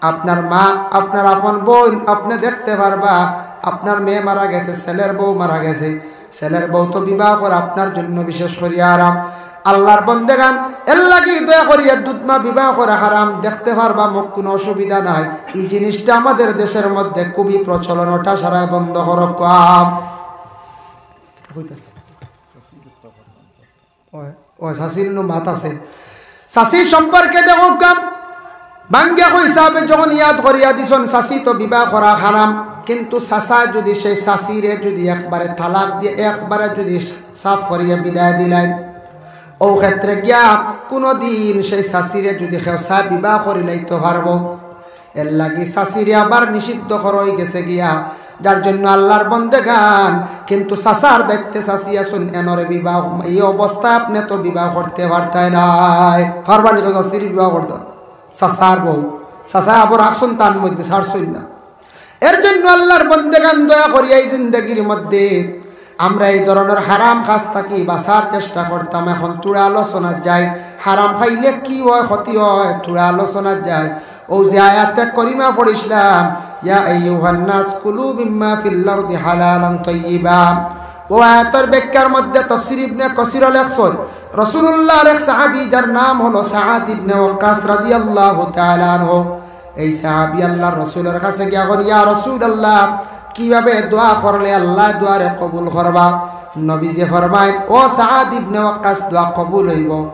আপনার মা, আপনার আপন বইন আপনে দেখতে পারবা। আপনার মেয়ে মারা গেছে, ছেলের বউ মারা গেছে, ছেলের বউ তো বিবাহ করা আপনার জন্য বিশেষ করিয়া হারাম। আল্লার বন্দেগান, এর লাগি দয়া করিয়া দুধ মা বিবাহ করা হারাম, দেখতে পারবা মুখ, কোনো অসুবিধা নাই। ই জিনিসটা আমাদের দেশের মধ্যে খুবই প্রচলন, ওটা সারায় বন্ধ করউক্কা। ওই, ওই চাচির নু মাত আছে। চাচি সম্পর্কে দেখউক্কা, ভাঙ্গিয়া কই সাবে যখন ইয়াদ করিয়া দিছন, চাচি তো বিবাহ করা হারাম, কিন্তু চাচা যদি সেই চাচিরে যদি একবারে তালাক দিয়া একবারে যদি সাফ করিয়া বিদায় দিলাইন, অউ ক্ষেত্রে গিয়া কুনুদিন সেই চাচিরে যদি কেউ চায় বিবাহ করিলাইতো পারবো। এর লাগি চাচিরে আবার নিষিদ্ধ করা অইগেছে গিয়া, যার জন্য আল্লার বন্দেগান, কিন্তু চাচার দায়িত্বে চাচি আছইন, এনরে বিবাহ, ই অবস্থায় আপনে তো বিবাহ করতে পারতায় নায়, পারবা নি তো চাচিরে বিবাহ করতা? চাচার বউ, চাচায় আবার রাখছইন তান মধ্যে, ছাড়ছইন না। এর জন্য আল্লার বন্দেগান দয়া করিয়া ই জিন্দেগির মধ্যে আমরা এই ধরনের হারাম কাজ থাকি বাঁচার চেষ্টা করতাম। এখন থুড়া আলোচনা যাই, হারাম খাইলে কি হয়, ক্ষতি হয়, থুড়া আলোচনা যাই। অউ যে আয়াতে করিমা পড়ছিলাম, "ইয়া আইয়ুহান নাস কুলু মিম্মা ফিল আরদি হালালান তাইয়িবা।" অউ আয়াতর ব্যাখ্যার মধ্যে তফসির ইবনে কাসির লেখছইন, রাসূলুল্লাহর এক সাহাবী যার নাম হলো সাআদ ইবনে ওয়াক্কাস রাদিয়াল্লাহু তাআলা আনহু, এই সাহাবী আল্লার রাসূলর কাছে গিয়া কইন, "ইয়া রাসূলুল্লাহ, কিভাবে দোয়া করলে আল্লায় দোয়ারে কবুল করবা?" নবীজি ফরমাইন, "ও সাআদ ইবনে ওয়াক্কাস, দোয়া কবুল অইবো।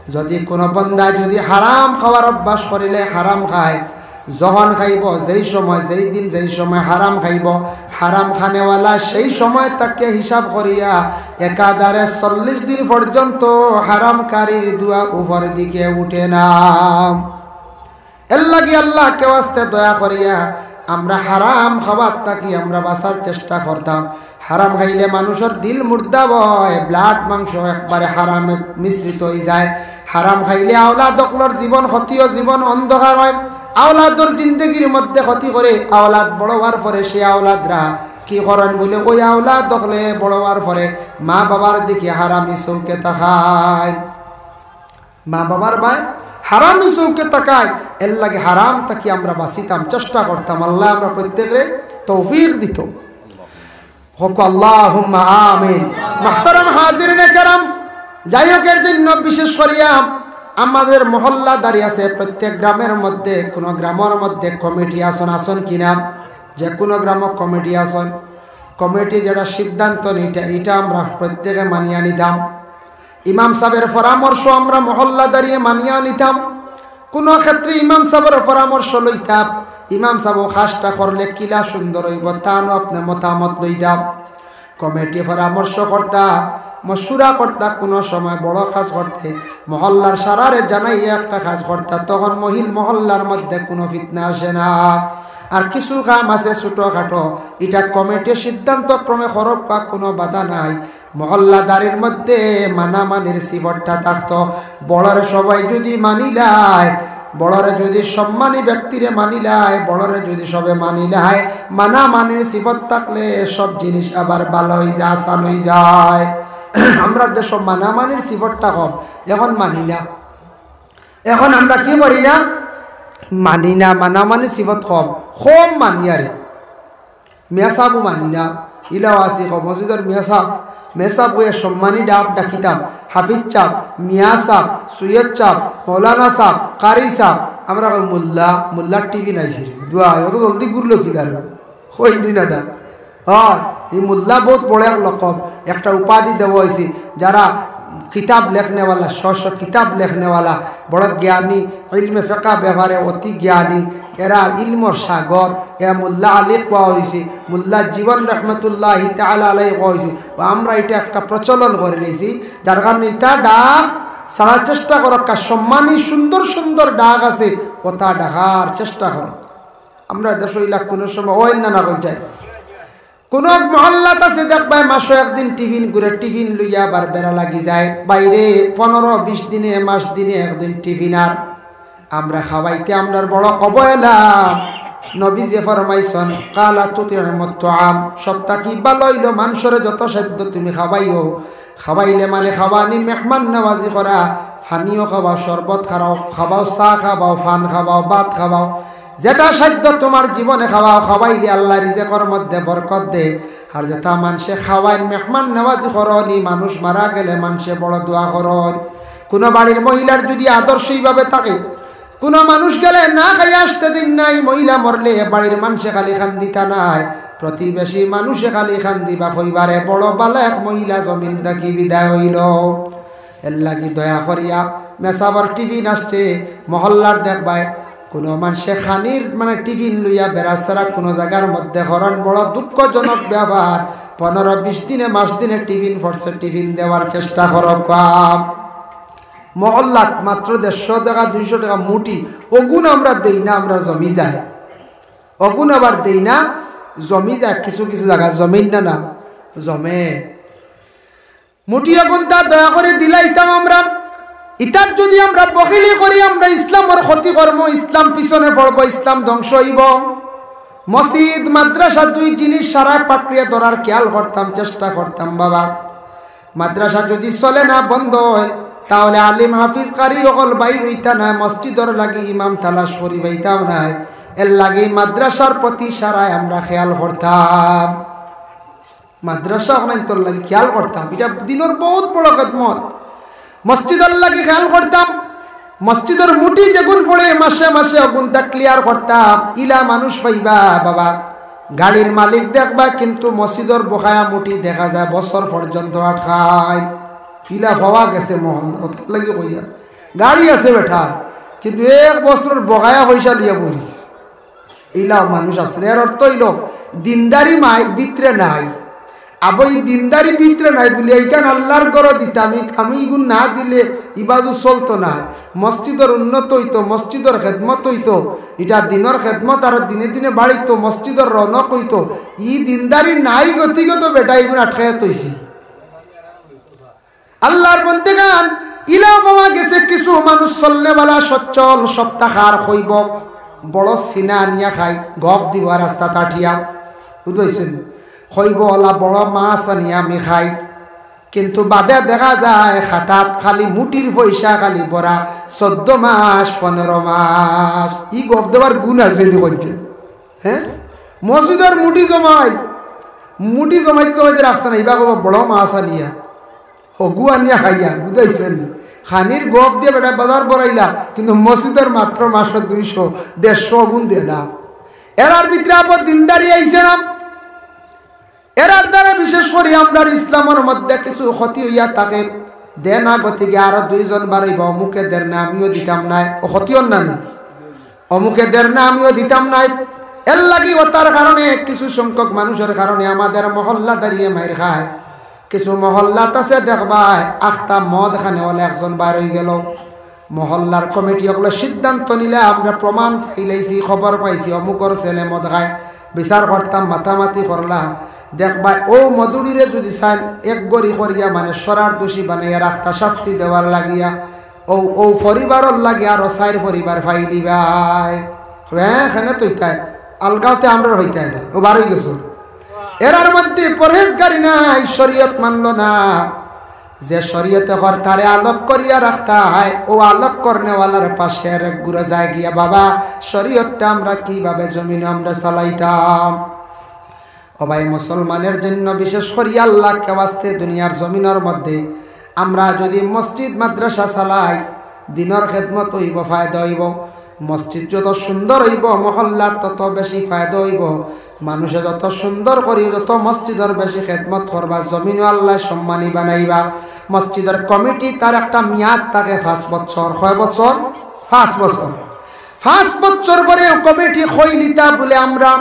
যদি কুনু বান্দা যদি হারাম খাওয়ার অভ্যাস করিলে হারাম খায়, যখন খাইবো, যেই সময়, যেই দিন, যেই সময় হারাম খাইবো, হারাম খানেওয়ালা সেই সময় তাকে হিসাব করিয়া একাধারে চল্লিশ দিন পর্যন্ত হারামকারীর দোয়া উপর দিকে উঠে না।" এর লাগি আল্লাহকে ওয়াস্তে দয়া করিয়া আমরা হারাম খাবার থাকি আমরা বাঁচার চেষ্টা করতাম। হারাম খাইলে মানুষর দিল মুর্দা অয়, blood মাংস একবারে হারামে মিশ্রিত অইযায়। হারাম খাইলে আওলাদ অকলর জীবন ক্ষতিও, জীবন অন্ধকার অয়। আওলাদর জিন্দেগির মধ্যে ক্ষতি করে, আওলাদ বড় অওয়ার পরে সে আওলাদরা কি করইন বুলে, ওই আওলাদ অকলে বড় অওয়ার পরে মা বাবার দিকে হারামি চউখে তাকায়। মা বাবার বায় হারামি চউখে তাকায়, এর লাগি হারাম থাকি আমরা বাঁচিতাম, চেষ্টা করতাম। আল্লায় আমরা প্রত্যেকরে তৌফিক দিতো। হক আল্লাহুম্মা আমিন। মুহতারাম হাজিরিনে কেরাম, যাই হোক, এর জন্য বিশেষ করিয়া আমাদের মহল্লাদারি আছে, প্রত্যেক গ্রামের মধ্যে, কুনু গ্রামর মধ্যে কমিটি আছইন, আছইন কিনা, যে কুনু গ্রামো কমিটি আছইন, কমিটি যেটা সিদ্ধান্ত নিতা, ইটা আমরা প্রত্যেকে মানিয়া নিতাম। ইমাম সাবর পরামর্শ আমরা মহল্লাদারিয়ে মানিয়া নিতাম। কুনু ক্ষেত্রে ইমাম সাবর পরামর্শ লইতাম, ইমাম সাব অউ কাজটা করলে কিলা সুন্দর অইবো, তানও আপনে মতামত লইতাম। কমিটি পরামর্শ করতা, মশুরা করতা, কুনু সময় বড় কাজ করতে মহল্লার সারারে জানাইয়া একটা কাজ করতা, তখন মহিল মহল্লার মধ্যে কুনু ফিতনা আসে না। আর কিছু কাম আছে ছোটখাটো, ইটা কমিটির সিদ্ধান্ত ক্রমে করউক্কা, কুনু বাধা নাই। মহল্লাদারির মধ্যে মানামানির সিফতটা থাকতো। বড়রে সবাই যদি মানিলায়, বড়রে যদি সম্মানী ব্যক্তিরে মানিলায়, বড়রে যদি সবে মানিলায়, মানামানির সিফত থাকলে সব জিনিস আবার ভালা অইযায়, আসান অইযায়। আমরার দেশো মানামানির সিফতটা কম, এখন মানি না। এখন আমরা কি করি না? মানি না, মানামানির সিফত কম, কম মানি। আরে মিয়া সাবও মানি না, ইলাও আছি, কও, মসজিদর মিয়া সাব, মেসাব কইয়া সম্মানী ডাক ডাকিতাম, হাফিজ সাব, মিয়া সাব, সৈয়দ সাব, মৌলানা সাব, কারি সাব, আমরা কই মোল্লা, মোল্লার টিফিন আইছে রে। দোয়া, অত জলদি ঘুরলো কিলা রে? কইলি না দা। হয়, এই মোল্লা বউত বড় এক লকব, একটা উপাধি দেওয়া অইছে। যারা কিতাব লেখনেওয়ালা, শ শ কিতাব লেখনেওয়ালা, বড় জ্ঞানী, ইলমে ফেকা ব্যাপারে অতি জ্ঞানী, এরা ইলমর সাগর, এ মোল্লা আলী কওয়া অইছে, মোল্লা জীবন রহমতুল্লাহি তাআলা আলাইহি কওয়া অইছে। ও আমরা ইটা একটা প্রচলন করি নিছি, যার কারণে ইতা ডাক ছাড়ার চেষ্টা করউক্কা, সম্মানী সুন্দর সুন্দর ডাক আছে, অতা ডাকার চেষ্টা করউক্কা। আমরা দেশো ইলা কুনু সময় অয় না, না কই যায়। কুনু এক মহল্লাত আছে দেখবায়, মাসো একদিন টিফিন ঘুরে, টিফিন লইয়া আবার বেড়া লাগি যায়। বাইরে পনরো বিশ দিনে, মাস দিনে একদিন টিফিন। আর আমরা খাওয়াইতে আমরার বড় অবহেলা। নবীজিয়ে ফরমাইছইন, "কালা তুতিমুত তাআম", সব থাকি ভালা অইলো মানষরে যত সাধ্য তুমি খাওয়াইও। খাওয়াইলে মানে খাওয়ানি, মেহমান নওয়াজি করা, পানিও খাওয়াও, শরবত খাওয়াও, খাওয়াও, চা খাওয়াও, পান খাওয়াও, ভাত খাওয়াও, যেটা সাধ্য তুমার জীবনে খাওয়াও। খাওয়াইলে আল্লায় রিজেকর মধ্যে বরকত দে। আর যেটা মানষে খাওয়াইন, মেহমান নওয়াজি করইন, মানুষ মারা গেলে মানষে বড় দোয়া করইন। কুনু বাড়ির মহিলার যুদি আদর্শ ইভাবে থাকে, কুনু মানুষ গেলে না খাইয়া আসতে দিন নাই, মহিলা মরলে বাড়ির মানষে খালি কান্দিতা নায়, প্রতিবেশী মানষে খালি কান্দিবা, কইবা রে বড় ভালা এক মহিলা জমিন থাকি বিদায় অইলো। এরলাগি দয়া করিয়া মেসাবর টিফিন আসছে, মহল্লার দেখবায়, কুনু মানষে খানির মানে টিফিন লইয়া বেড়া ছাড়া কুনু জাগার মধ্যে হরান বড় দুঃখজনক ব্যাপার। পনরো বিশ দিনে, মাস দিনে টিফিন পড়ছে, টিফিন দেওয়ার চেষ্টা করউক্কা। মহল্লাত মাত্র দেড়শো টেকা, দুইশো টেকা মুঠি, অগুন আমরা দেই না, আমরা জমি যায়। অগুন আবার দেই না, জমি যায়, কিছু কিছু জাগা জমিন না, না, জমে। মুঠি অগুনতা দয়া করি দিলাইতাম আমরা। ইতার যুদি আমরা বখিলি করি, আমরা ইসলামর ক্ষতি করমু, ইসলাম পিছনে পড়বো, ইসলাম ধ্বংস অইবো। মসজিদ, মাদ্রাসা দুই জিনিস সারা পাকড়িয়া ধরার খেয়াল করতাম, চেষ্টা করতাম বাবা। মাদ্রাসা যুদি চলে না, বন্ধ অয়, তাহলে আলিম হাফিজ কারি অকল বাইর অইতা নায়, মসজিদর লাগি ইমাম তালাশ করি পাইতাম নায়। এরলাগি মাদ্রাসার প্রতি সারায় আমরা খেয়াল করতাম। মাদ্রাসা অকলাইন্তর লাগি খেয়াল করতাম, ইটা দিনর বউত বড় খেদমত। মসজিদর লাগি খেয়াল করতাম, মসজিদর মুঠি যেগুন পড়ে মাসে মাসে অগুনতা clear করতাম। ইলা মানুষ পাইবা বাবা, গাড়ির মালিক দেখবা, কিন্তু মসজিদর বকায়া মুঠি দেখা যায় বছর পর্যন্ত আটকায়। ইলা পাওয়া গেছে মহল্লা, অতার লাগি কইয়া। গাড়ি আছে বেটার, কিন্তু এক বছরর বকায়া পয়সা লইয়া পড়িছে। ইলাও মানুষ আছে। এর অর্থ অইলো, দিনদারি মাই ভিতরে নাই। আবো ই দিনদারি ভিতরে নাই বুলিয়া ইখান আল্লার ঘরো দিতাম, ই আমি ইগুন না দিলে ইবাদত চলতো নায়। মসজিদর উন্নত অইতো, মসজিদর খেদমত অইতো, ইটা দিনর খেদমত আরো দিনে দিনে বাড়িতো, মসজিদর রৌনক অইতো। ই দিনদারি নাই গতিকে তো বেটা ইগুন আটকাইয়া থইছে। আল্লার বন্দেগান, ইলা পাওয়া গেছে কিছু মানুষ চলনেওয়ালা, সচ্ছল, সপ্তাহার কইবো, বড় সিনা আনিয়া খাই, গফ দিবো রাস্তাত আটিয়া, বুঝছইন? কইবো, "অলা বড় মাছ আনিয়া আমি খাই।" কিন্তু বাদে দেখা যায় খাতাত খালি মুঠির পয়সা খালি ভরা, চৌদ্দ মাস, পনরো মাস। ই গফ দেওয়ার গুণ আছে নি কইছে? হ্যাঁ? মসজিদর মুঠি জমাই, মুঠি জমাইতে জমাইতে রাখছে না, ইবা কইবো, "বড় মাছ আনিয়া।" হগু আনিয়া খাইয়া, বুঝাইছেন নি? খানির গফ দিয়া বেটা বাজার বড়াইলা, কিন্তু মসজিদর মাত্র মাসো দুইশো, দেড়শো অগুন দেয় না। এরার ভিতরে আবার দিনদারি আইছে না। এরার দ্বারা বিশেষ করি আমরার ইসলামর মধ্যে কিছু ক্ষতি অইয়া থাকে। দে না গতিকে আরো দুইজন বাড়াইবা, অমুকে দের না, আমিও দিতাম নায়। ও ক্ষতি অর না নি? অমুকে দের না, আমিও দিতাম নায়। এরলাগি অতার কারণে, কিছু সংখ্যক মানুষর কারণে আমাদের মহল্লাদারিয়ে মাইর খায়। কিছু মহল্লাত আছে দেখবায়, আখতা মদ খানেওয়ালা একজন বার অইগেলো। মহল্লার কমিটি অকলে সিদ্ধান্ত নিলা, আমরা প্রমাণ পাইলাইছি, খবর পাইছি, অমুকর ছেলে মদ খায়, বিচার করতাম, মাতামাতি করলা। দেখবায়, অউ মদুড়িরে যুদি চাইন এক গড়ি করিয়া, মানে, সরার দোষী বানাইয়া রাখতা শাস্তি দেওয়ার লাগিয়া, অউ, অউ পরিবারর লাগি আরো চাইর পরিবার পাইলিবায়। হ্যাঁ, এখানে তো ইতায়, আলগাওতে আমরার অইতায় না, অউ বার অইগেছে। এরার মধ্যে পরহেজগারি নাই, শরীয়ত মানলো না। যে শরীয়তে কর তারে আলোক করিয়া রাখতায়, অউ আলোক করনেওয়ালার পাশে আরেক গুরা যায় গিয়া, "বাবা, শরীয়তটা আমরা কিভাবে জমিনো আমরা চালাইতাম?" ও ভাই, মুসলমানের জন্য বিশেষ করি আল্লাহকে ওয়াস্তে দুনিয়ার জমিনর মধ্যে আমরা যদি মসজিদ মাদ্রাসা চালাই, দিনর খেদমত অইবো, ফায়দা অইবো। মসজিদ যত সুন্দর অইবো, মহল্লার তত বেশি ফায়দা অইবো। মানুষে যত সুন্দর করি, যত মসজিদর বেশি খেদমত করবা, জমিনও আল্লাহ সম্মানী বানাইবা। মসজিদর কমিটি তার একটা মেয়াদ থাকে পাঁচ বছর। কয় বছর? পাঁচ বছর। পাঁচ বছর পরে কমিটি কইলিতা বুলে আমরা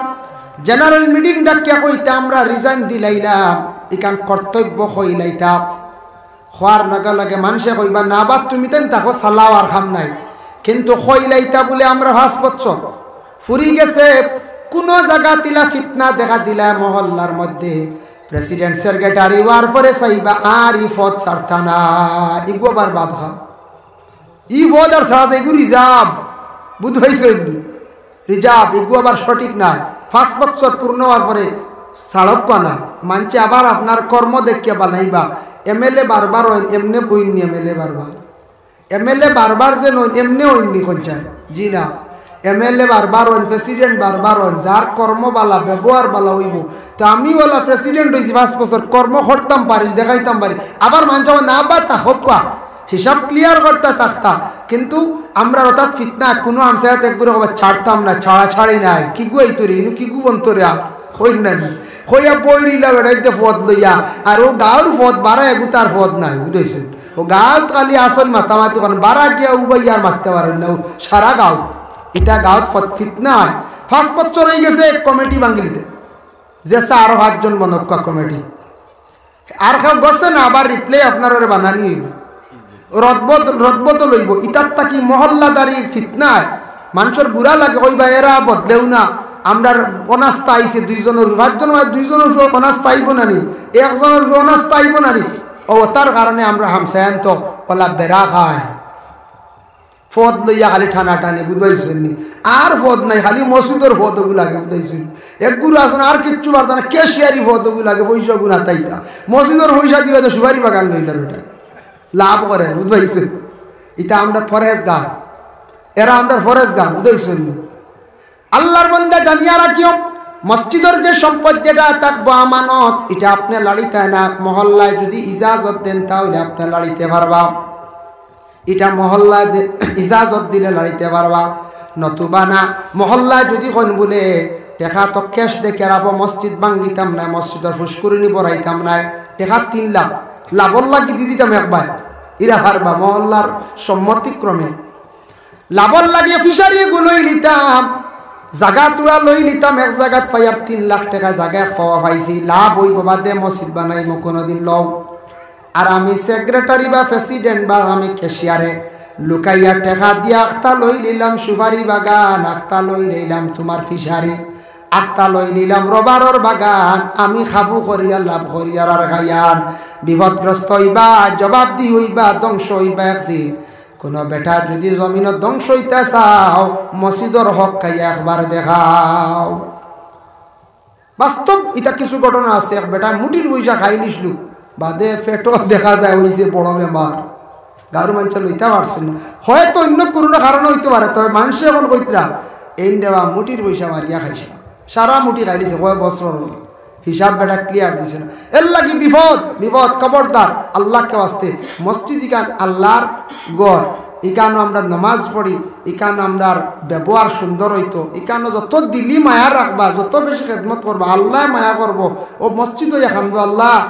জেনারেল মিটিং ডাকিয়া কইতা আমরা রিজাইন দিলাইলাম, ইখান কর্তব্য কইলাইতা। কওয়ার লগে লগে মানষে কইবা, "না বা তুমি তাইন থাকো, চালাও, আর কাম নাই।" কিন্তু কইলাইতা বুলে আমরা পাঁচ বছর ফুরি গেছে, কুনু জাগাত ইলা ফিতনা দেখা দিলা মহল্লার মধ্যে, প্রেসিডেন্ট সেক্রেটারি অওয়ার পরে চাইবা আর ই পদ ছাড়তা না, ইগু আবার বাদ খা। ই পদ আর ছাড়া যায়, ইগু রিজার্ভ, বুঝ পাইছইন নি? রিজার্ভ, ইগু আবার সঠিক নায়। পাঁচ বছর পূর্ণ অওয়ার পরে ছাড়উক্কা না, মানষে আবার আপনার কর্ম দেখিয়া বানাইবা। এমএলএ বারবার অইন, এমনে অইন নি এমএলএ বারবার। এমএলএ বারবার যে অইন, এমনে অইন নি কইন চাই? জি না। এমএলএ বারবার অইন, প্রেসিডেন্ট বারবার অইন, যার কর্ম বালা, ব্যবহার বালা অইবো। তো আমি অলা প্রেসিডেন্ট অইছি পাঁচ বছর, কর্ম করতাম পারি, দেখাইতাম পারি, আবার মানষে কয়, "না বা থাকউক্কা।" হিসাব ক্লিয়ার করতা থাকতা। কিন্তু আমরা অর্থাৎ ফিতনা, কুনু হামসায়াত একবারে কইবা, "ছাড়তাম না, ছাড়াছাড়ি নাই।" কিগু আইতো রে, ইনো কিগু বনতো রে, আর কইর না নি। কইয়া বই রইলা বেটাইতে পদ লইয়া, আর অউ গাউর পদ বারা এগু তার পদ নাই, বুঝাইছে? অউ গাউত খালি আছইন মাতামাতি করইন, বারা গিয়া উবাইয়া আর মাততা পারইন না, অউ সারা গাউত। ইটা গাউত ফত-, ফিতনা অয়। পাঁচ বছর অইগেছে এক কমিটি ভাঙ্গিলিতে। যে চা আরো পাঁচজন বনউক্কা কমিটি। আর কেউ গছে না, আবার রিপ্লে আপনারারে বানানি অইবো। রদবদ-, রদবদল অইবো। ইতার থাকি মহল্লাদারির ফিতনায় মানষর বুরা লাগে, কইবা, "এরা বদলেও না, আমরার অনাস্থা আইছে দুইজনর, পাঁচজনর মাঝে দুইজনর উপরে অনাস্থা আইবো না নি, একজনর উপরে অনাস্থা আইবো না নি?" অউ তার কারণে আমরা হামসায়ান্ত অলা বেড়া খায়। পদ লইয়া খালি টানাটানি, বুঝ পাইছইন নি? আর পদ নাই, খালি মসজিদর পদ অগু লাগে, বুঝ পাইছইন নি? এক গুরু আছইন, আর কিচ্ছু পারতা না, ক্যাশিয়ারি পদ অগু লাগে, পয়সা অগু না তাইতা। মসজিদর পয়সা দিবা তো সুপারি বাগান লইলা বেটা। লাভ করে, বুঝ পাইছইন? ইটা আমরার পরেজগার, এরা আমরার পরেজগার, বুঝ পাইছইন নি? আল্লাহর বান্দা জানিয়া রাখিও, মসজিদর যে সম্পদ যেটা থাকবো আমানত, ইটা আপনে লাড়িতা না। মহল্লায় যদি ইজাজত দেন, তাহলে আপনে লাড়িতে পারবা। ইটা মহল্লায় দে-, ইজাজত দিলে লাড়িতে পারবা, নতুবা না। মহল্লায় যদি কইন বুলে, "টেকা তো ক্যাশ দেখে রাখবো, মসজিদ ভাঙ্গিতাম না, মসজিদর ফুসকুরিনি বড়াইতাম না, টেকা তিন লাখ লাভর লাগি দি দিতাম একবার", ইরা পারবা মহল্লার সম্মতিক্রমে। লাভর লাগি ফিশারি অগু লইলিতাম, জাগা তুড়া লইলিতাম, এক জাগাত পাইয়ার তিন লাখ টেকা জাগা এক পাওয়া পাইছি, লাভ অইবো বাদে মসজিদ বানাইমু কুনুদিন লও। আর আমি সেক্রেটারি বা প্রেসিডেন্ট বা আমি ক্যাশিয়ারে লুকাইয়া টেকা দিয়া আখতা লইলিলাম সুপারি বাগান, আখতা লইলিলাম তুমার ফিশারি, আখতা লইলিলাম রবারর বাগান, আমি খাবু করিয়ার, লাভ করিয়ার আর খাইয়ার। বিপদগ্রস্ত অইবা, জবাবদি অইবা, ধ্বংস অইবা একদিন। কুনু বেটা যুদি জমিনো ধ্বংস অইতা চাও, মসজিদর হক খাইয়া একবার দেখাও। বাস্তব ইতা কিছু ঘটনা আছে, এক বেটা মুটির পয়সা খাইলিছলু, বাদে পেটো দেখা যায় অইছে বড় বেমার, গাউর মানষে লইতা পারছইন না। হয়তো অইন্য কুনু কারণে অইতো পারে, তবে মানষে অখন কইতরা, "এইন দেবা মুটির পয়সা মারিয়া খাইছলা, সারা মুটি খাইলিছে, কয় বছর অইলো।" হিসাব বেটা ক্লিয়ার দিছে না। এরলাগি বিপদ, বিপদ, খবরদার, আল্লাহকে ওয়াস্তে। মসজিদ ইখান আল্লাহর ঘর, ইখানো আমরা নমাজ পড়ি, ইখানো আমরার ব্যবহার সুন্দর অইতো, ইখানো যত দিলি মায়া রাখবা, যত বেশি খেদমত করবা, আল্লায় মায়া করবো। অউ মসজিদো ইয়া কান্দো আল্লাহ,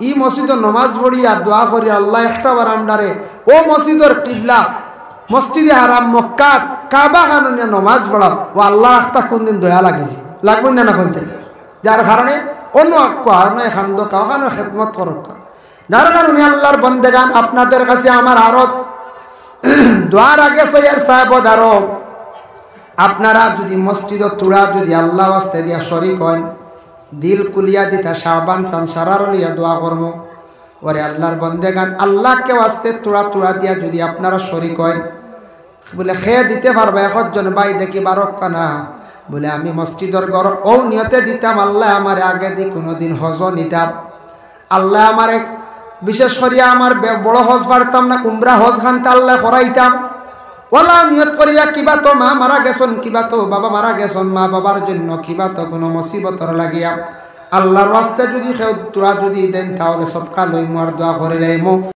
ই মসজিদো নমাজ পড়ি আর দোয়া করি আল্লাহ, একটা বার আমরারে অউ মসজিদর কিবলা, মসজিদে হারাম মক্কাত কাবা খানো নিয়া নমাজ পড়াও, অউ আল্লাহর আখতা কুনদিন দয়া লাগিছে, লাগবো না, না কইন চাই? যার কারণে অন্য কারণে কান্দো, কারণে খেদমত করউক্কা। যার কারণে আল্লাহর বন্দেগান, আপনাদের কাছে আমার আরজ, দোয়ার আগে সৈয়দ সাহেব ও দারো, আপনারা যুদি মসজিদো তুড়া যুদি আল্লাহ ওয়াস্তে দিয়া শরিক অইন, দিল খুলিয়া দিতা শাহবান সান সারার লিয়া দোয়া করমু। ওরে আল্লাহর বন্দেগান, আল্লাহকে ওয়াস্তে তুড়া তুড়া দিয়া যুদি আপনারা শরিক অইন, বুলে, "কে দিতে পারবা?" একজন ভাই দেখি বারক্কা না। বুলে, "আমি মসজিদর ঘর অউ নিয়তে দিতাম, আল্লায় আমারে আগেদি কুনুদিন হজো নিতা। আল্লায় আমারে, বিশেষ করিয়া আমার বে-, বড় হজ পারতাম না, উমরা হজ খানতা আল্লায় করাইতা। অলা নিয়ত করিয়া কিবা তো মা মারা গেছইন, কিবা তো বাবা মারা গেছইন, মা বাবার জন্য কিবা তো কুনু মুসিবতর লাগিয়া আল্লাহর ওয়াস্তে যুদি কেউ দোয়া যুদি দেইন, তাহলে সদকা লইমু আর দোয়া করি লাইমু।